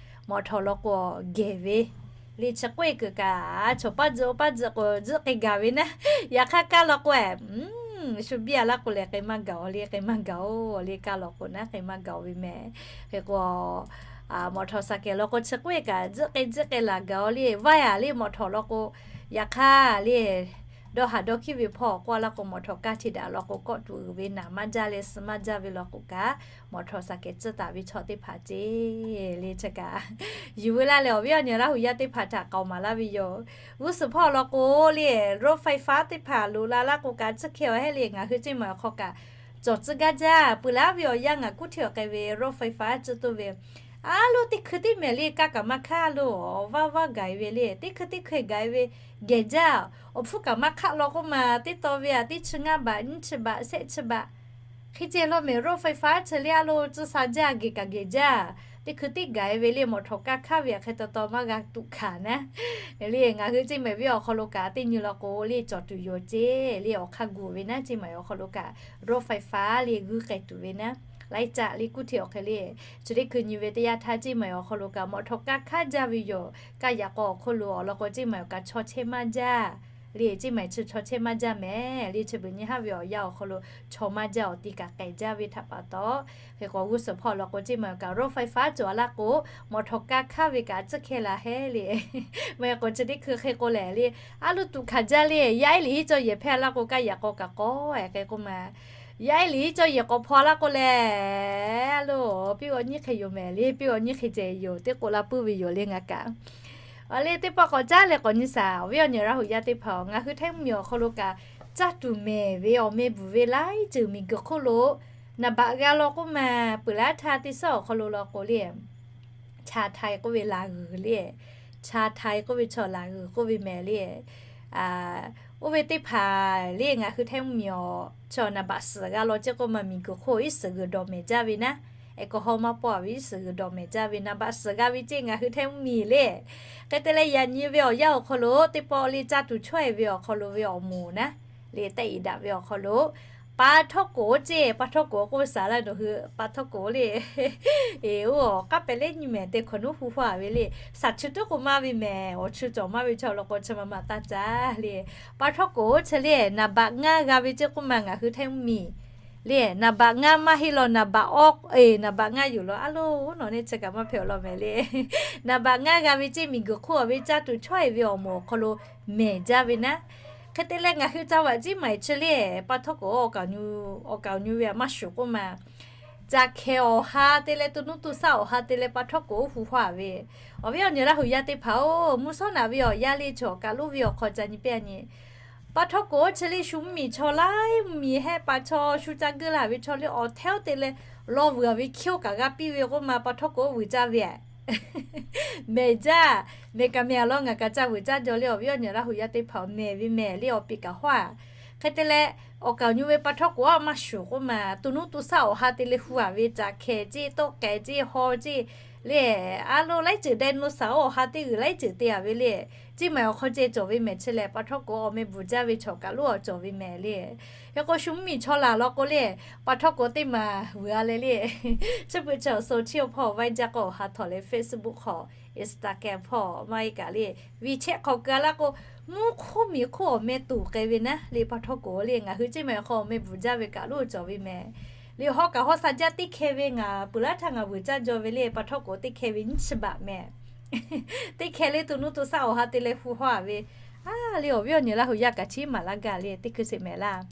mawˬ htawnˍ law k'o gehˬ ve lehˬ, chi k'oˆ e kuiˬ kaꞈ chaw paˇ tzuhꞈ paˇ tzuhꞈ k'o tzuhˆ k'ai gaˬ ve naˉ. Yaꞈ hk'aˇ kaˇ law k'o, shu biˇ a laˇ k'o lehˬ, k'ai maˇ gaˬ-oˬ lehˬ, k'ai maˇ gaˬ-oˬ lehˬ, kaˇ law k'o naˉ k'ai maˇ gaˬ-oˬ ve mehˍ. Hk'e k'o, mawˬ htawnˍ saˍ kehˍ law k'o, chi k'oˆ e kaꞈ tzuhˆ k'ai tzuhˆ k'ai laˬ gaˬ-oˬ lehˬ, vaˇ yaꞈ lehˬ mawˬ htawnˍ law k'o, yaꞈ hk'aˇ lehˬ, dawˇ haˍ dawˇ hkiˉ ve hpawˇ k'oˆ laˇ k'o, mawˬ htawnˍ kaˇ hti daꞈ law k'o, kawˆ tuˬ uiˍ ve naˬ maˇ jaˇ leh suh maˇ jaˇ ve law k'o kaꞈ, mawˬ htawnˍ saˍ kehˍ tcuhˇ taˍ ve chaw teˇ hpaˍ ceˇ lehˬ, chi kaꞈ yuˬ veu laˇ leh awˬ viˉ awˬ nyi Laˇ huˍ yaˇ teˇ hpaˍ htaꞈ k'aoˍ maˍ laˇ ve yoˬ. G'uˇ suhˍ hpawˇ law k'o lehˬ, รถไฟฟ้า teˇ hpaˍ loꞈ la laˇ k'o kaꞈ, tcuhˇ hkeh awˬ hehˉ lehˬ, ngaˬ hui ceˇ maˬ awˬ hk'aw kaꞈ cawˬ tcuh gaˇ jaˇ. Peuˬ laˇ ve awˬ yanˇ ngaˬ kuˇ hteˇ awˬ k'ai ve รถไฟฟ้า tcuhˇ toˇ ve, a loˇ teˇ hkui teˇ mehˍ lehˬ, kaˇ kaꞈ maˇ hkaˇ loˬ, vaˇ vaˇ gaˬ e ve lehˬ, teˇ hkui teˇ hkui gaˬ e ve gehˬ jaˇ. Awˬ hpfuhˇ kaꞈ maˇ hk'aˆ law k'oˆ ma, teˇ taw ve a teˇ chi ngaˇ baꞈ, nyiˇ chi baꞈ, shehˆ chi baꞈ hk'e ceh law mehˍ. รถไฟฟ้า chi lehˬ, a loˇ tcuhˇ sha jaˇ, gehˬ kaꞈ gehˬ jaˇ. Teˇ hkui teˇ gaˬ e ve lehˬ, mawˬ htawnˍ kaˇ hkanˉ ve hk'e taw taw maˇ g'a tuꞈ hkanˍ naˉ. Lehˬ, ngaˬ hui ceˇ maˬ viˉ awˬ hk'aw lo kaꞈ teˇ nyi law k'o lehˬ, cawˬ tuˬ yoˬ ceˇ lehˬ, awˬ hk'aˇ gu ve naˉ, ceˇ maˬ awˬ hk'aw lo kaꞈ รถไฟฟ้า lehˬ g'uiˇ k'ai tuˬ ve naˉ. Laiˉ caˆ lehˬ kuˇ hteˇ awˬ hk'e lehˬ, chi teˇ hkui nyi ve teˇ yanˇ htaˇ ceˇ maˬ awˬ hk'aw lo kaꞈ mawˬ htawnˍ kaˇ hkanˉ jaˇ ve yoˬ. Kaˇ yaꞈ k'aw awˬ hk'oˆ lo awˬ lawn k'o, ceˇ maˬ awˬ kaꞈ chaw chehˇ maˇ jaˇ lehˬ, ceˇ maˬ chi chaw chehˇ maˇ jaˇ mehˍ lehˬ, chi beuꞈ nyi haˉ ve awˬ yanˇ awˬ hk'aw lo chaw maˇ jaˇ, awˬ ti kaꞈ k'ehˬ jaˇ ve htaꞈ pa taw, hk'e k'o g'uˇ suhˍ hpawˇ law k'o, ceˇ maˬ awˬ kaꞈ รถไฟฟ้า cawˬ a laˇ k'o, mawˬ htawnˍ kaˇ hkanˉ ve kaꞈ tcuhˇ hkeh la hehˉ lehˬ. Maˇ heˆ k'o chi teˇ hkui hk'e k'o lehˬ lehˬ, a loˇ tuꞈ hkanˍ jaˇ lehˬ, yaˇ ehˉ liꞈ hiˉ cawˇ yehˬ hpehˇ laˇ k'o, kaˇ yaꞈ k'aw kaꞈ k'awꞈ e hk'e k'oˆ ma. Yaˇ ehˉ liꞈ hiˉ cawˇ yehˬ k'awꞈ hpaw laˇ k'o lehˬ, a loˇ piˇ g'aw nyiˇ hk'e yoˬ mehˍ lehˬ, piˇ g'aw nyiˇ hk'e ceh yoˬ, teˇ k'o la puiˉ ve yoˬ lehˬ ngaˬ kaꞈ. Awˬ lehˬ teˇ pawˆ k'awꞈ caˉ leh k'awꞈ nyi shaˍ, awˬ viˉ awˬ nyi Laˇ huˍ yaˇ teˇ hpaˍ-oˬ, ngaˬ hui Htaiˇ mvuhˇmiˬ awˬ hk'aw lo kaꞈ caˇ tuˬ mehˍ ve awˬ meh bvuhˬ ve laiˉ ceuˬ miˬguiˬ hk'oˆ lo naˍ baꞈ g'a law k'oˆ ma, peuˬ laˇ htaˇ teˇ suhˉ awˬ hk'aw lo law k'o lehˬ, ชาวไทย k'oˆ ve laˬ g'uiˬ lehˬ, ชาวไทย k'oˆ ve chaw laˬ g'uiˬ k'oˆ ve mehˍ lehˬ, oˇ ve teˇ hpaˍ lehˬ ngaˬ hui Htaiˇ mvuhˇmiˬ awˬ chaw naˍ baꞈ suhˍ g'a law ceˇ k'oˆ ma, miˬguiˬ hk'oˆ iˉ suhˍ g'uiˬ dawˬ mehˍ jaˇ ve naˉ, แอลกอฮอล์ maˇ pawˆ ve iˉ suhˍ g'uiˬ dawˬ mehˍ jaˇ ve naˍ baꞈ suhˍ g'a ve ceˇ ngaˬ hui Htaiˇ mvuhˇmiˬ lehˬ. Hk'e te leh yaꞈ nyi ve awˬ yanˇ awˬ hk'aw lo teˇ pawˆ lehˬ caˇ tuˬ chaweh ve awˬ hk'aw lo ve awˬ moˍ naˉ lehˬ, tehˆ iˍ daꞈ ve awˬ hk'aw lo ปลาท่องโก ceˇ, ปลาท่องโก k'oˆ ve shaˍ laˇ nawˬ hui ปลาท่องโก lehˬ, eˬ, oˇ awˬ k'aˉ pehꞈ lehˉ nyi mehˍ te hkawꞈ nuˉ hu huaˇ ve lehˬ, shaˍ chu tuˉ k'o maˇ ve mehˍ, awˬ chu cawˬ maˇ ve chaw law k'o chi ma ma taˇ caˇ lehˬ, ปลาท่องโก chi lehˬ naˍ baꞈ ngaˇ g'a ve ceˇ k'oˆ ma ngaˬ hui Htaiˇ mvuhˇmiˬ lehˬ, naˍ baꞈ ngaˇ maˇ heˆ law, naˍ baꞈ awˇ, eˬ, naˍ baꞈ ngaˇ yoˬ law, a loˇ nawˬ neˇ chi kaꞈ maˇ hpehꞈ awˬ lawn mehˍ lehˬ. Naˍ baꞈ ngaˇ g'a ve ceˇ miˬguiˬ hk'oˆ ve caˇ tuˬ chaweh ve awˬ moˍ awˬ hk'aw lo mehˍ jaˇ ve naˉ. Hk'e te leh ngaˬ hui ca vaꞈ ceˇ maˬ chi lehˬ ปลาท่องโก awˬ kaˍ awˬ nyu ve a maˇ shuˍ k'oˆ ma, caˬ hkehˍ awˬ ha te leh to nuˇ to shaˆ awˬ ha te leh ปลาท่องโก hu huaˇ ve. Awˬ viˉ awˬ nyi Laˇ huˍ yaˇ teˇ hpaˍ-oˬ, mvuhˇ shawˉ naꞈ ve awˬ yanˇ lehˬ chaw kaꞈ loˇ ve awˬ hk'aw ca nyi pehˇ a nyi ปลาท่องโก chi lehˬ shu mvuhˇmiˬ chaw laiˉ mvuhˇmiˬ hehˆ paˍ chaw shu ca geuˆ la ve chaw lehˬ awˬ hteˇ oˇ te leh law vuiˬ a ve hkiˇ oˇ kaꞈ g'a piˇ ve k'oˆ ma ปลาท่องโก vuiˬ caˇ ve a mehˍ jaˇ. Mehˍ kaꞈ mehˍ a law ngaˬ kaꞈ ca vuiˬ caˇ jaw lehˬ, awˬ viˉ awˬ nyi Laˇ huˍ yaˇ teˇ hpaˍ-oˬ, mehˍ ve mehˍ lehˬ awˬ piˍ kaꞈ hawˉ a. Hk'e te leh awˬ kaˍ awˬ nyu ve ปลาท่องโก a maˇ shuˍ k'oˆ ma, to nuˇ to shaˆ awˬ ha te leh hu a ve caˬ hkehˍ ceˇ, tawˆ kehˍ ceˇ, haw ceˇ lehˬ, a loˇ laiˉ ceuˬ ไดโนเสาร์ awˬ ha teˇ g'uiˬ laiˉ ceuˬ te a ve lehˬ, ceˇ maˬ awˬ hk'aw ceh cawˬ ve mehˍ chi lehˬ ปลาท่องโก awˬ meh bvuhˬ jaˇ ve chaw kaꞈ loˇ awˬ cawˬ ve mehˍ lehˬ. Hk'e k'o shu mvuhˇmiˬ chaw laˬ law k'o lehˬ ปลาท่องโก teˇ maˬ vuiˬ a leh lehˬ, chi beuꞈ chaw โซเชียล hpawˇ Viber k'o awˬ ha htawꞈ leh Facebook hk'aw, Instagram hpawˇ maˇ heˆ kaꞈ lehˬ WeChat hk'aw keu a laˇ k'o, mvuhˇ hk'oˆ miˬ hk'oˆ awˬ meh tuˬ k'ai ve naˉ lehˬ ปลาท่องโก lehˬ ngaˬ hui ceˇ maˬ awˬ hk'aw awˬ meh bvuhˬ jaˇ ve kaꞈ loˇ cawˬ ve mehˍ. Lehˬ hawˉ kaꞈ hawˉ sha jaˇ teˇ hkeh ve ngaˬ peuˬ laˇ htaˇ ngaˬ vuiˬ caˇ jaw ve lehˬ ปลาท่องโก teˇ hkeh ve nyiˇ chi baꞈ mehˍ. Teˇ hkeh lehˬ to nuˇ to shaˆ awˬ ha te leh hu hawˉ a ve. A lehˬ awˬ viˉ awˬ nyi Laˇ huˍ yaˇ kaꞈ chiˉ maˍ laˇ gaˇ lehˬ teˇ hkui sheˍ mehˍ laˇ.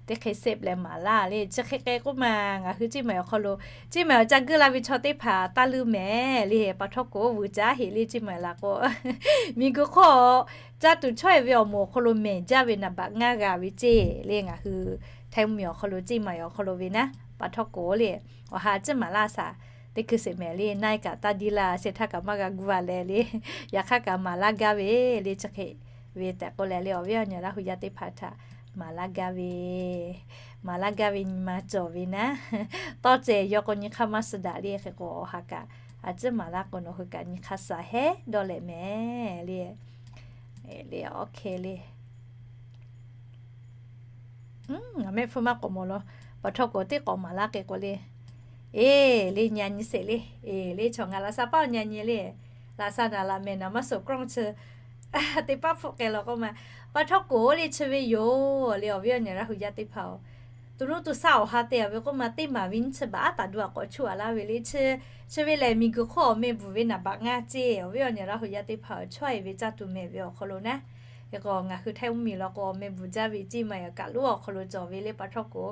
teˇ hk'e sehˆ leh maˍ laˇ le. Chi hk'e k'ai k'oˆ ma, ngaˬ hui Ceˇ maiˍ awˬ hk'aw lo, Ceˇ maiˍ awˬ ca guˇ la ve chaw teˇ hpaˍ taˇ leuˇ mehˍ le. Pa htawˇ k'o vuiˬ caˉ heˆ le. Ceˇ maiˍ laˬ k'o, miˬguiˬ hk'oˆ ca tuˬ chaweh ve awˬ moˍ awˬ hk'aw lo mehˬ jaˇ ve naˍ baꞈ ngaˇ g'a ve ceˇ le. Ngaˬ hui Htaiˇ mvuhˇmiˬ awˬ hk'aw lo, Ceˇ maiˍ awˬ hk'aw lo ve naˉ, pa htawˇ k'o le, awˬ ha ciˉ maˍ laˇ shaˍ teˇ hkui sheˍ mehˍ le. Naˇ kaꞈ taˇ diˇ laˇ, sheh htaˇ kaꞈ maˇ g'a gu a leh le, yaꞈ hk'aˇ kaꞈ maˍ laˇ gaˇ ve le. Chi hk'e ve tehꞈ k'oˆ leh le, awˬ viˉ awˬ nyi Laˇ hu yaˇ teˇ hpaˍ htaꞈ maˍ laˇ gaˇ ve, maˍ laˇ gaˇ ve nyi ma cawˬ ve naˉ, tawˇ cehˬ yaw k'o nyi hk'aˇ maˇ suh daꞈ le. Hk'e k'o awˬ ha kaꞈ a ciˉ maˍ laˇ k'o, nawˬ hui kaꞈ nyi hk'aˇ suh hehˉ dawˇ leh mehˍ le. Le, OK le. Ngaˬ mehˆ hpfuhˇ maˇ k'awꞈ mawˬ law. Pa htawˇ k'o teˇ k'awꞈ maˍ laˇ k'e k'o le, eˬ le, nyi a nyi sheˍ le. Eˬ le, chaw ngaˬ laꞈ sha paˉ awˬ nyi a nyi le. Laꞈ sha naˍ laꞈ mehˍ naˍ maˇ suhˍ กล้อง chi teˇ paˉ hpfuhˆ k'ai law k'oˆ ma. Pa htawˇ k'o le, chi ve yoˬ le, awˬ viˉ awˬ nyi Laˇ hu yaˇ teˇ hpaˍ-oˬ, to nuˇ to shaˆ awˬ ha te a ve k'oˆ ma, teˇ maˍ ve nyiˇ chi baꞈ aˉ taˍ du a k'awꞈ chuˇ a laˇ ve le. Chi, chi ve lehˬ miˬguiˬ hk'oˆ awˬ meh bvuhˬ ve naˍ baꞈ ngaˇ ceˇ. Awˬ viˉ awˬ nyi Laˇ hu yaˇ teˇ hpaˍ-oˬ, chaweh ve caˇ tuˬ mehˍ ve awˬ hk'aw lo naˉ, hk'e k'o ngaˬ hui Htaiˇ mvuhˇmiˬ law k'o, awˬ meh bvuhˬ jaˇ ve Ceˇ maiˍ kaꞈ loˉ awˬ hk'aw lo cawˬ ve le. Pa htawˇ k'o,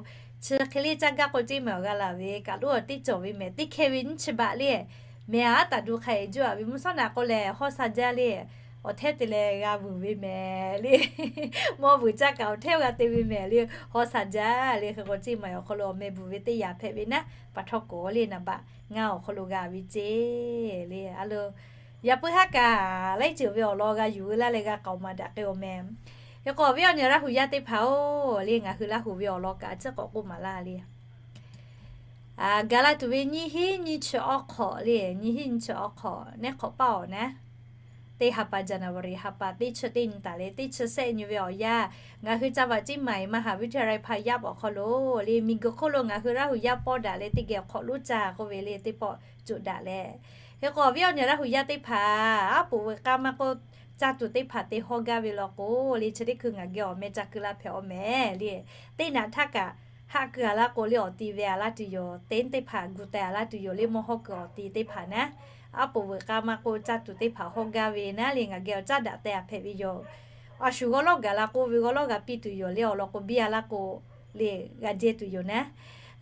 chi hk'e le caˇ gaˇ k'o, Ceˇ maiˍ awˬ g'a laˬ ve kaꞈ loˉ awˬ teˇ cawˬ ve mehˍ. Teˇ hkeh ve nyiˇ chi baꞈ le, mehˍ aˉ taˍ du hk'a e juˇ a ve mvuhˇ shawˉ naꞈ k'oˆ leh hawˉ sha jaˇ le. Awˬ htehˉ te leh g'a vuiˬ ve mehˍ le. Mawˇ vuiˬ caˇ kaꞈ awˬ htehˉ g'a te ve mehˍ le. Hawˉ sha jaˇ le. Hk'e k'o Ceˇ maiˍ awˬ hk'aw lo awˬ meh bvuhˬ ve teˇ yanˇ hpehꞈ ve naˉ, pa htawˇ k'o le, naˍ baꞈ ngaˇ awˬ hk'aw lo g'a ve ceˇ le. A lo, yaꞈ puiˉ haˉ kaꞈ laiˉ ceuˬ ve awˬ lawn g'a yuˬ ve laˇ leh g'a k'aoˍ maˍ daꞈ k'ai-oˬ mehˍ. Hk'e k'o awˬ viˉ awˬ nyi Laˇ hu yaˇ teˇ hpaˍ-oˬ le, ngaˬ hui Laˇ hu ve awˬ lawn kaꞈ a ciˉ k'awꞈ k'oˆ maˍ laˇ le. Gaˬ la tuˬ ve nyiˇ hinˉ nyiˇ chi awˉ hk'awꞈ le, nyiˇ hinˉ nyiˇ chi awˉ hk'awꞈ neˉ hk'awꞈ paˇ awˬ naˉ, teˇ ha pa January ha pa teˇ chi teˇ nyi taˍ leh teˇ chi sehˆ nyi ve awˬ yanˇ, ngaˬ hui ca vaꞈ Ceˇ maiˍ มหาวิทยาลัยพายัพ awˬ hk'aw lo le, miˬguiˬ hk'oˆ lo ngaˬ hui Laˇ hu yaˇ pawˇ daꞈ leh teˇ geh hk'awꞈ lonˉ caˇ k'oˆ ve le, teˇ pawˆ coꞈ daꞈ leh, hk'e k'o awˬ viˉ awˬ nyi Laˇ hu yaˇ teˇ hpaˍ aˉ poꞈ veuꞈ k'aˇ maˇ k'oˆ, caˇ tuˬ teˇ hpaˍ te hawˇ gaˇ ve law k'o le, chi teˇ hkui ngaˬ geh awˬ meh ca keu la hpehꞈ-aw mehˍ le. Teˇ naꞈ htaˇ kaꞈ haˆ keu a laˇ k'o le, awˬ ti ve a laˇ tuˬ yoˬ. Teˇ teˇ hpaˍ gu teh a laˇ tuˬ yoˬ le, mawˇ hawˇ kuiˬ awˬ ti teˇ hpaˍ naˉ, aˉ poꞈ veuꞈ k'aˇ maˇ k'oˆ, caˇ tuˬ teˇ hpaˍ hawˇ gaˇ ve naˉ le, ngaˬ geh awˬ caˉ daꞈ teh a hpehꞈ ve yoˬ. A shu g'awˇ lawˇ gaˬ la k'oˆ ve, g'awˇ lawˇ g'a piˇ tuˬ yoˬ le, awˬ lawn k'o biˇ a laˇ k'o le, g'a jehˇ tuˬ yoˬ naˉ.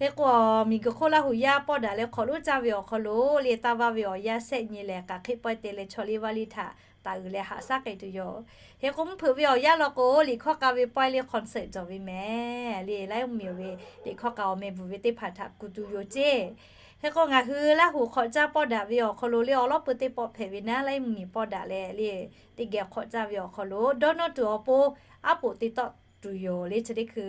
Hk'e k'o miˬguiˬ hk'oˆ Laˇ hu yaˇ pawˇ daꞈ leh hk'awꞈ lonˉ caˇ ve awˬ hk'aw lo le, taˇ vaˇ ve awˬ yanˇ sehˆ nyi lehˬ, k'aˬ hk'e pawehˇ te leh chaw liˇ vaˇ liˇ htaꞈ taˍ uiˍ leh haꞈ shaˉ k'ai tuˬ yoˬ. Hk'e k'o mvuhˇ hpeuꞈ ve awˬ yanˇ law k'o, liꞈ hkawˇ k'a ve pawehˇ le concert cawˬ ve mehˍ le, Laˇ mvuhˇmiˬ ve liꞈ hkawˇ k'a awˬ meh bvuhˬ ve teˇ hpaˍ htaꞈ kuˬ tuˬ yoˬ ceˇ. Hk'e k'o ngaˬ hui Laˇ hu hk'awꞈ caˇ pawˇ daꞈ ve awˬ hk'aw lo le, awˬ lawˉ peu teˇ pawˆ hpehꞈ ve naˉ, Laˇ mvuhˇmiˬ pawˇ daꞈ leh le, teˇ geh hk'awꞈ caˇ ve awˬ hk'aw lo dawˇ nawˇ tuˬ awˬ pon aˉ poꞈ te tawˆ tuˬ yoˬ le. Chi teˇ hkui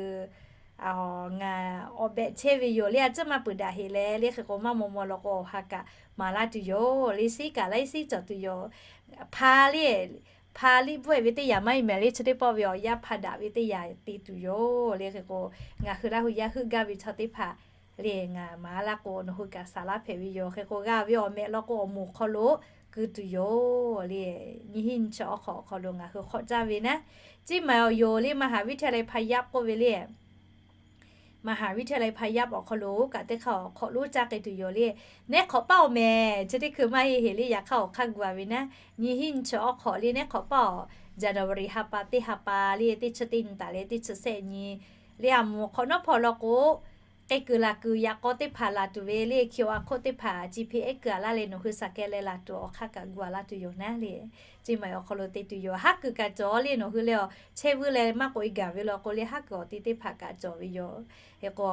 ngaˬ awˬ behꞈ chehˇ ve yoˬ le, a ciˉ maˇ peuˬ daꞈ heꞈ leh le. Hk'e k'o maˇ maw maw law k'o awˬ ha kaꞈ maˍ laˇ tuˬ yoˬ le, siˉ kaꞈ laiˉ siˉ cawˬ tuˬ yoˬ. Hpa le, hpa liˇ bvuhˆ-e ve teˇ yanˇ maˇ heˆ mehˍ le, chi teˇ pawˆ ve awˬ yanˇ hpa daꞈ ve teˇ yanˇ te tuˬ yoˬ le. Hk'e k'o ngaˬ hui Laˇ hu yaˇ heuˆ gaˇ ve chaw teˇ hpaˍ le, ngaˬ maˍ laˇ k'o nawˬ hui kaꞈ saˍ laˇ hpehꞈ ve yoˬ. Hk'e k'o g'a ve awˬ meh law k'o awˬ moˍ hk'aw lo keu tuˬ yoˬ le. Nyiˇ hinˉ nyiˇ chi awˉ hk'awꞈ awˬ hk'aw lo ngaˬ hui hk'awꞈ caˇ ve naˉ, Ceˇ maiˍ awˬ yoˬ le, มหาวิทยาลัยพายัพ k'oˆ ve le, มหาวิทยาลัยพายัพ awˬ hk'aw lo kaꞈ teˇ hk'aˇ awˬ hk'awꞈ lonˉ caˇ k'ai tuˬ yoˬ le. Neˉ hk'awꞈ paˇ awˬ mehˍ, chi teˇ hkui maˇ heˆ heꞈ le, yaꞈ hk'aˇ awˬ hk'aˇ gu a ve naˉ, nyiˇ hinˉ nyiˇ chi awˉ hk'awꞈ le, neˉ hk'awꞈ paˇ awˬ January ha pa teˇ ha pa le, teˇ chi teˇ nyi taˍ leh teˇ chi sehˆ nyi le, a moˍ hk'awꞈ nawˉ hpawˇ law k'o, k'e kuiˬ laˬ kuiˬ yaꞈ k'aw teˇ hpaˍ laˬ tuˬ ve le, QR code teˇ hpaˍ G P S keu a laˇ leh nawˬ hui saˍ keh leh laˬ tuˬ awˬ hk'aˇ kaꞈ gu a laˇ tuˬ yoˬ naˉ le. Ceˇ maiˍ awˬ hk'aw lo te tuˬ yoˬ. Haˉ kuiˬ kaꞈ cawˬ le, nawˬ hui leh awˬ chehˇ vuiˇ leh maˇ k'oꞈ e gaˬ ve law k'o le, haˉ kuiˬ awˬ ti teˇ hpaˍ kaꞈ cawˬ ve yoˬ. Hk'e k'o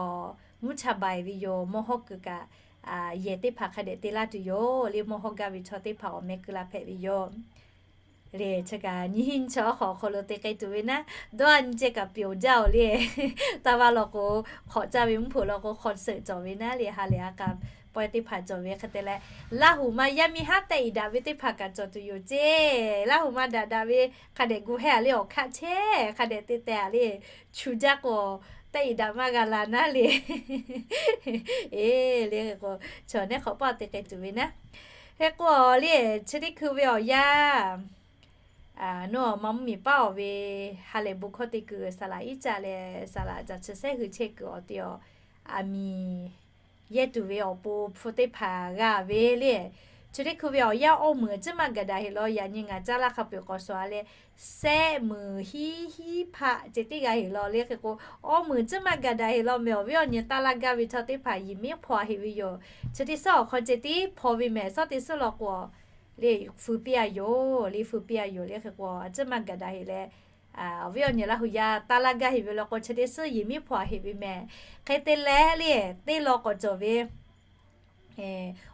mvuhˇ cha baiˬ ve yoˬ. Mawˇ hawˇ kuiˬ kaꞈ yehˬ teˇ hpaˍ hk'a dehꞈ te laˇ tuˬ yoˬ le. Mawˇ hawˇ gaˇ ve chaw teˇ hpaˍ awˬ meh keu la hpehꞈ ve yoˬ le. Chi kaꞈ nyiˇ hinˉ nyiˇ chi awˉ hk'awꞈ awˬ hk'aw lo te k'ai tuˬ ve naˉ, dawˇ a nyi ceh kaꞈ pyonˬ jaˇ-oˬ le. Taˇ vaˇ law k'o, hk'awꞈ caˇ ve mvuhˇ hpeuꞈ law k'o concert cawˬ ve naˉ le, ha lehˬ a k'a pawehˇ teˇ hpaˍ cawˬ ve hk'e te leh, Laˇ hu ma yaˇ miˇ haˉ tehˆ iˍ daꞈ ve teˇ hpaˍ kaꞈ cawˬ tuˬ yoˬ ceˇ. Laˇ hu ma daꞈ daꞈ ve hk'a dehꞈ gu hehˇ a le, awˬ hkaˆ chehˇ hk'a dehꞈ te teh a le, chu jaˇ k'o tehˆ iˍ daꞈ maˇ g'a la naˉ le. Eˬ le, hk'e k'o chaw neˉ hk'awꞈ paˇ te k'ai tuˬ ve naˉ. Hk'e k'o le, chi teˇ hkui ve awˬ yanˇ nawˬ ma mvuhˇmiˬ paˇ awˬ ve ha lehˬ bon hkawˇ te kuiˬ saˍ laꞈ iˉ caˇ leh saˍ laꞈ caˬ chi sehˉ hui chehˇ kuiˬ awˬ te awˬ, aˬ miˍ yehˇ tuˬ ve awˬ pon hpu teˇ hpaˍ g'a ve le. Chi teˇ hkui ve awˬ yanˇ awˇ muiˬ tcuhˉ maˇ gaˬ daꞈ heˍ law, yaꞈ nyi ngaˬ caˇ laˇ hk'a peu-eˬ k'awꞈ shawˍ-a leh, sehˆ muiˬ hiˉ hiˉ hpaˆ ceh teˇ g'aˇ heˍ law le. Hk'e k'o, awˇ muiˬ tcuhˉ maˇ gaˬ daꞈ heˍ law mehˬ, awˬ viˉ awˬ nyi taˇ laˇ gaˇ ve chaw teˇ hpaˍ yehˬ miˉ hpaw-a heˍ ve yoˬ. Chi teˇ suhˉ awˬ hk'aw ceh tiˉ hpaw ve mehˬ, suhˉ teˇ suhˉ law k'o, le, fui piˇ-a yoˬ, le, fui piˇ-a yoˬ le. Hk'e k'o, tcuhˉ maˇ gaˬ daꞈ heˍ leh, awˬ viˉ awˬ nyi Laˇ hu yaˇ taˇ laˇ gaˇ heˍ ve law k'o, chi teˇ suhˉ yehˬ miˉ hpaw-a heˍ ve mehˬ. Hk'e te leh le, teˇ law k'awꞈ cawˬ ve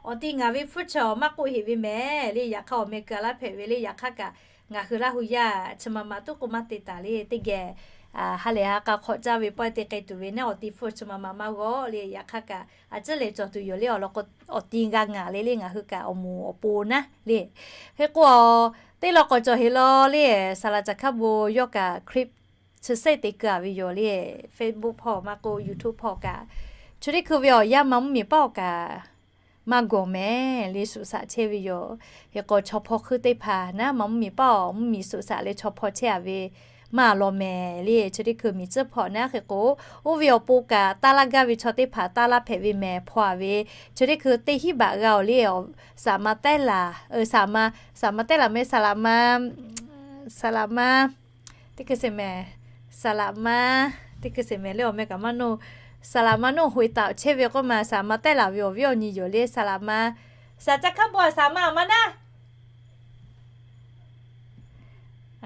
awˬ ti ngaˬ ve hpfuhˇ chi awˬ maˇ k'oˆ heˍ ve mehˬ le. Yaꞈ hk'aˇ awˬ meh keu-a laˇ hpehꞈ ve le. Yaꞈ hk'aˇ kaꞈ ngaˬ hui Laˇ hu yaˇ chi ma ma tuˉ k'oˆ maˇ te taˍ le. Teˇ geh ha lehˬ ha k'a hk'awꞈ caˇ ve pawehˇ te k'ai tuˬ ve naˉ, awˬ ti hpfuhˇ chi ma ma maˇ g'awˆ le. Yaꞈ hk'aˇ kaꞈ a ciˉ lehˬ cawˬ tuˬ yoˬ le. Awˬ lawn k'o, awˬ ti g'a ngaˬ le le, ngaˬ hui kaꞈ awˬ moˍ awˬ pon naˉ le. Hk'e k'o, teˇ law k'awꞈ cawˬ heˍ law le. Saˍ laꞈ Caˍ Hkaˇ Bon yawˇ kaꞈ clip chi sehˉ te keu-a ve yoˬ le. Facebook hpawˇ maˇ k'oˆ, YouTube hpawˇ kaꞈ, chi teˇ hkui ve awˬ yanˇ ma mvuhˇ miˬ paˆ awˬ kaꞈ maˇ gawˬ mehˬ le, suꞈ shaꞈ chehˇ ve yoˬ. Hk'e k'o, chaw hpaw hk'eun teˇ hpaˍ naˉ ma mvuhˇ miˬ paˆ awˬ mvuhˇ miˬ suꞈ shaꞈ leh chaw hpaw chehˇ-a ve maˇ law mehˬ le. Chi teˇ hkui miˬ tcuhˉ hpawˇ naˉ hk'e k'o, oˇ ve awˬ pon kaꞈ taˇ laˇ gaˇ ve chaw teˇ hpaˍ taˇ laˇ hpehꞈ ve mehˬ, hpaw-a ve. Chi teˇ hkui teˇ hinˉ baꞈ g'a-oˬ le. Saˍ ma tehˉ laˬ, saˍ ma, saˍ ma tehˉ laˬ mehˬ, saˍ laꞈ ma, saˍ laꞈ ma, teˇ hkui seˍ mehˬ, saˍ laꞈ ma, teˇ hkui seˍ mehˬ le, awˬ meh kaꞈ maˇ noˇ. Saˍ laꞈ ma noˇ hui taꞈ chehˇ ve k'oˆ ma, saˍ ma tehˉ laˬ ve awˬ viˉ awˬ nyi yoˬ le. Saˍ laꞈ ma, saˍ caˇ hkaˉ bon saˍ ma maˇ naˉ.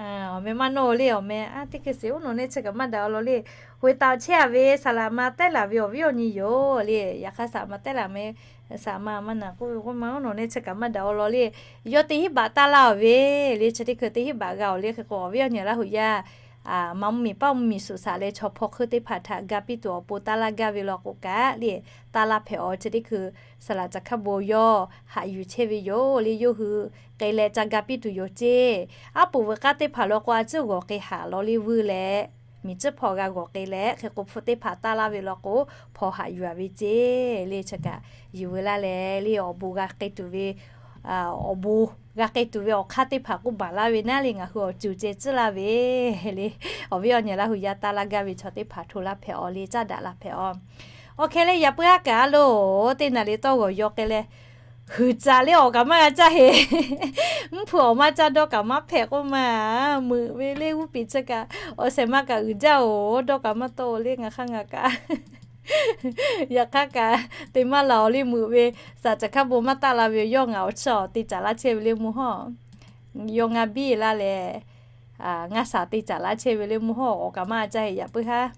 Awˬ meh maˇ noˇ le, awˬ meh a teˇ hkui seˍ oˉ nawˬ nehˇ chi kaꞈ maˇ daꞈ-aw law le. Hui taꞈ chehˇ-a ve saˍ laꞈ ma tehˉ laˬ ve awˬ viˉ awˬ nyi yoˬ le. Yaꞈ hk'aˇ saˍ ma tehˉ laˬ mehˬ, saˍ ma maˇ naˍ k'oˆ ve k'oˆ ma oˉ nawˬ nehˇ chi kaꞈ maˇ daꞈ-aw law le. Yawˇ teˇ hinˉ baꞈ taˇ laˇ-a ve le. Chi teˇ hkui teˇ hinˉ baꞈ g'a-oˬ le. Hk'e k'o, awˬ viˉ awˬ nyi Laˇ hu yaˇ ma mvuhˇ miˬ paˆ mvuhˇ miˬ suꞈ shaꞈ leh chaw hpaw hk'eun teˇ hpaˍ htaꞈ ga piˇ tuˬ awˬ pon taˇ laˇ gaˇ ve law k'o kaꞈ le, taˇ laˇ hpehꞈ-aw. Chi teˇ hkui saˍ laꞈ Caˍ Hkaˇ Bon yawˇ haꞈ yuˬ chehˇ ve yoˬ le. Yawˇ hui k'ai leh ca ga piˇ tuˬ yoˬ ceˇ. Aˉ poꞈ veuꞈ k'aˇ teˇ hpaˍ law k'o, a ciˉ g'awˬ k'ai haꞈ law le vuiˇ leh, miˬ ciˉ hpawˇ g'a g'awˬ k'ai leh, hk'e k'o hpu teˇ hpaˍ taˇ laˇ ve law k'o, hpaw haꞈ yuˬ-a ve ceˇ le. Chi kaꞈ yuˬ veu laˇ leh le, awˬ bon g'a k'ai tuˬ ve awˬ bon g'a k'ai tuˬ ve awˬ hk'aˇ teˇ hpaˍ k'oˆ baˬ laˇ ve naˉ le, ngaˬ hui awˬ cuˬ ceh tcuhˉ laˇ ve le. Awˬ viˉ awˬ nyi Laˇ hu yaˇ taˇ laˇ gaˇ ve chaw teˇ hpaˍ hto laˇ hpehꞈ-aw le, caˉ daꞈ laˇ hpehꞈ-aw. Awˬ hk'e leh yaꞈ puiˉ haˉ kaꞈ a loˬ, teˇ naˬ le tawˇ g'awˬ yaw k'ai leh, huiˍ caˍ le awˬ kaꞈ maˇ g'a caˇ heˍ. Mvuhˇ hpu awˬ maˇ caˇ dawˇ kaꞈ maˇ hpehꞈ k'oˆ ma, meuꞈ ve le g'uˇ piˍ chi kaꞈ awˬ shehˍ ma kaꞈ uiˍ jaˇ-oˬ, dawˇ kaꞈ maˇ tawˆ le, ngaˬ hk'aˇ ngaˬ kaꞈ yaꞈ hk'aˇ kaꞈ te maˇ laˬ-oˬ le, meuꞈ ve saˍ caˍ hkaˇ bon maˇ taˆ la ve yawˇ ngaˬ awˬ chiˇ awˬ te caˍ laˇ chehˇ ve le mvuhˇ hawˇ. Yawˇ ngaˇ biˇ laˇ leh, ngaˇ shaˍ te caˍ laˇ chehˇ ve le mvuhˇ hawˇ, awˬ kaꞈ maˇ caˇ heˍ yaꞈ puiˉ haˉ.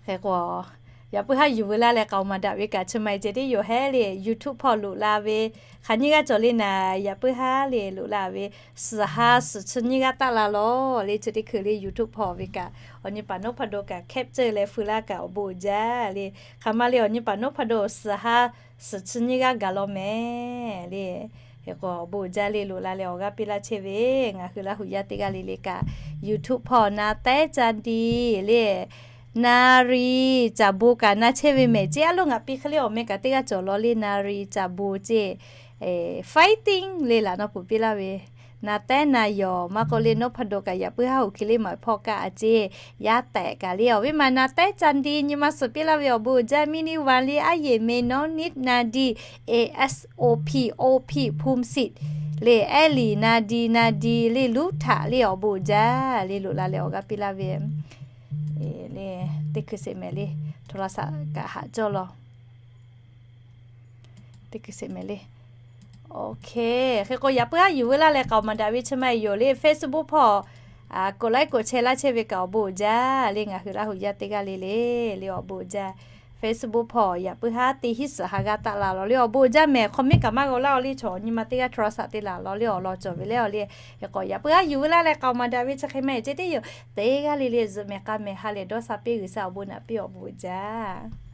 Hk'e k'o, yaꞈ puiˉ haˉ yuˬ veu laˇ leh k'aoˍ maˍ daꞈ ve kaꞈ chi ma-e ceh tiˉ yoˬ hehˉ le. YouTube hpawˇ loꞈ la ve, hk'aˬ nyiˇ g'aˇ cawˬ le naˍ, yaꞈ puiˉ haˉ le loꞈ la ve, suhˍ ha suhˍ chi nyiˇ g'aˇ taˆ la lawˬ le. Chi teˇ hkui le YouTube hpawˇ ve kaꞈ awˬ nyi paˍ nawˉ hpa daw kaꞈ capture leh feu laˇ kaꞈ awˬ bon uiˍ jaˇ le. Hk'aˬ ma le awˬ nyi paˍ nawˉ hpa daw suhˍ ha suhˍ chi nyiˇ g'aˇ gaˬ law mehˍ le. Hk'e k'o awˬ bon uiˍ jaˇ le, loꞈ la leh awˬ g'aˇ piˇ laˇ chehˇ ve, ngaˬ hui Laˇ hu yaˇ teˇ g'aˇ le le kaꞈ YouTube hpawˇ na tehˉ ca di le, na ri caˍ bon kaꞈ na chehˇ ve mehˍ ceˇ. A loˉ ngaˬ piˇ hk'e le awˬ meh kaꞈ teˇ g'aˇ cawˬ law le, na ri caˍ bon ceˇ. Fighting le laˬ nawˬ peuˬ piˇ laˇ ve, na tehˉ na yawˬ maˇ k'oˆ le, nawˉ hpa daw kaꞈ yaꞈ puiˉ haˉ hoꞈ hk'e le maˍ hpawˇ kaꞈ a ceˇ. Yaˇ tehꞈ kaꞈ le awˬ viˉ ma na tehˉ ca di nyi ma suhˍ piˇ laˇ ve awˬ bon uiˍ jaˇ. Miˇ niˇ va liˇ aˉ yeˬ me nawˉ niˉ na di, e s o p o p phum siˍ le, ehˉ liˬ na di na di le luˉ htaꞈ le awˬ bon uiˍ jaˇ le, loꞈ la leh awˬ g'aˇ piˇ laˇ ve le. Teˇ hkui seˍ mehˍ le, โทรศัพท์ kaꞈ haꞈ cawˇ law. Teˇ hkui seˍ mehˍ le. Oˇ hk'e, hk'e k'o yaꞈ puiˉ haˉ yuˬ veu laˇ leh k'aoˍ maˍ daꞈ ve chi ma-e yoˬ le. Facebook hpawˇ กดไลค์ กดแชร์ laˇ chehˇ ve kaꞈ awˬ bon uiˍ jaˇ le, ngaˬ hui Laˇ hu yaˇ teˇ g'aˇ le le, le awˬ bon uiˍ jaˇ. Facebook hpawˇ yaꞈ puiˉ haˉ teˇ hinˉ suhˍ ha g'aˇ taˆ la lawˬ le, awˬ bon uiˍ jaˇ mehˍ. Hk'aw miˉ kaꞈ maˇ g'aw laˇ-oˬ le, chaw nyi ma teˇ g'aˇ โทรศัพท์ te laˬ law le, awˬ lawn cawˬ ve le awˬ le. Hk'e k'o yaꞈ puiˉ haˉ yuˬ veu laˇ leh k'aoˍ maˍ daꞈ ve chi hk'e ma-e ceh tiˉ yoˬ. Teˇ g'aˇ le le zuhꞈ mehˍ k'a mehˍ ha lehˬ dawˇ sha piˇ, G'uiˬsha awˬ bon naꞈ piˇ, awˬ bon uiˍ jaˇ.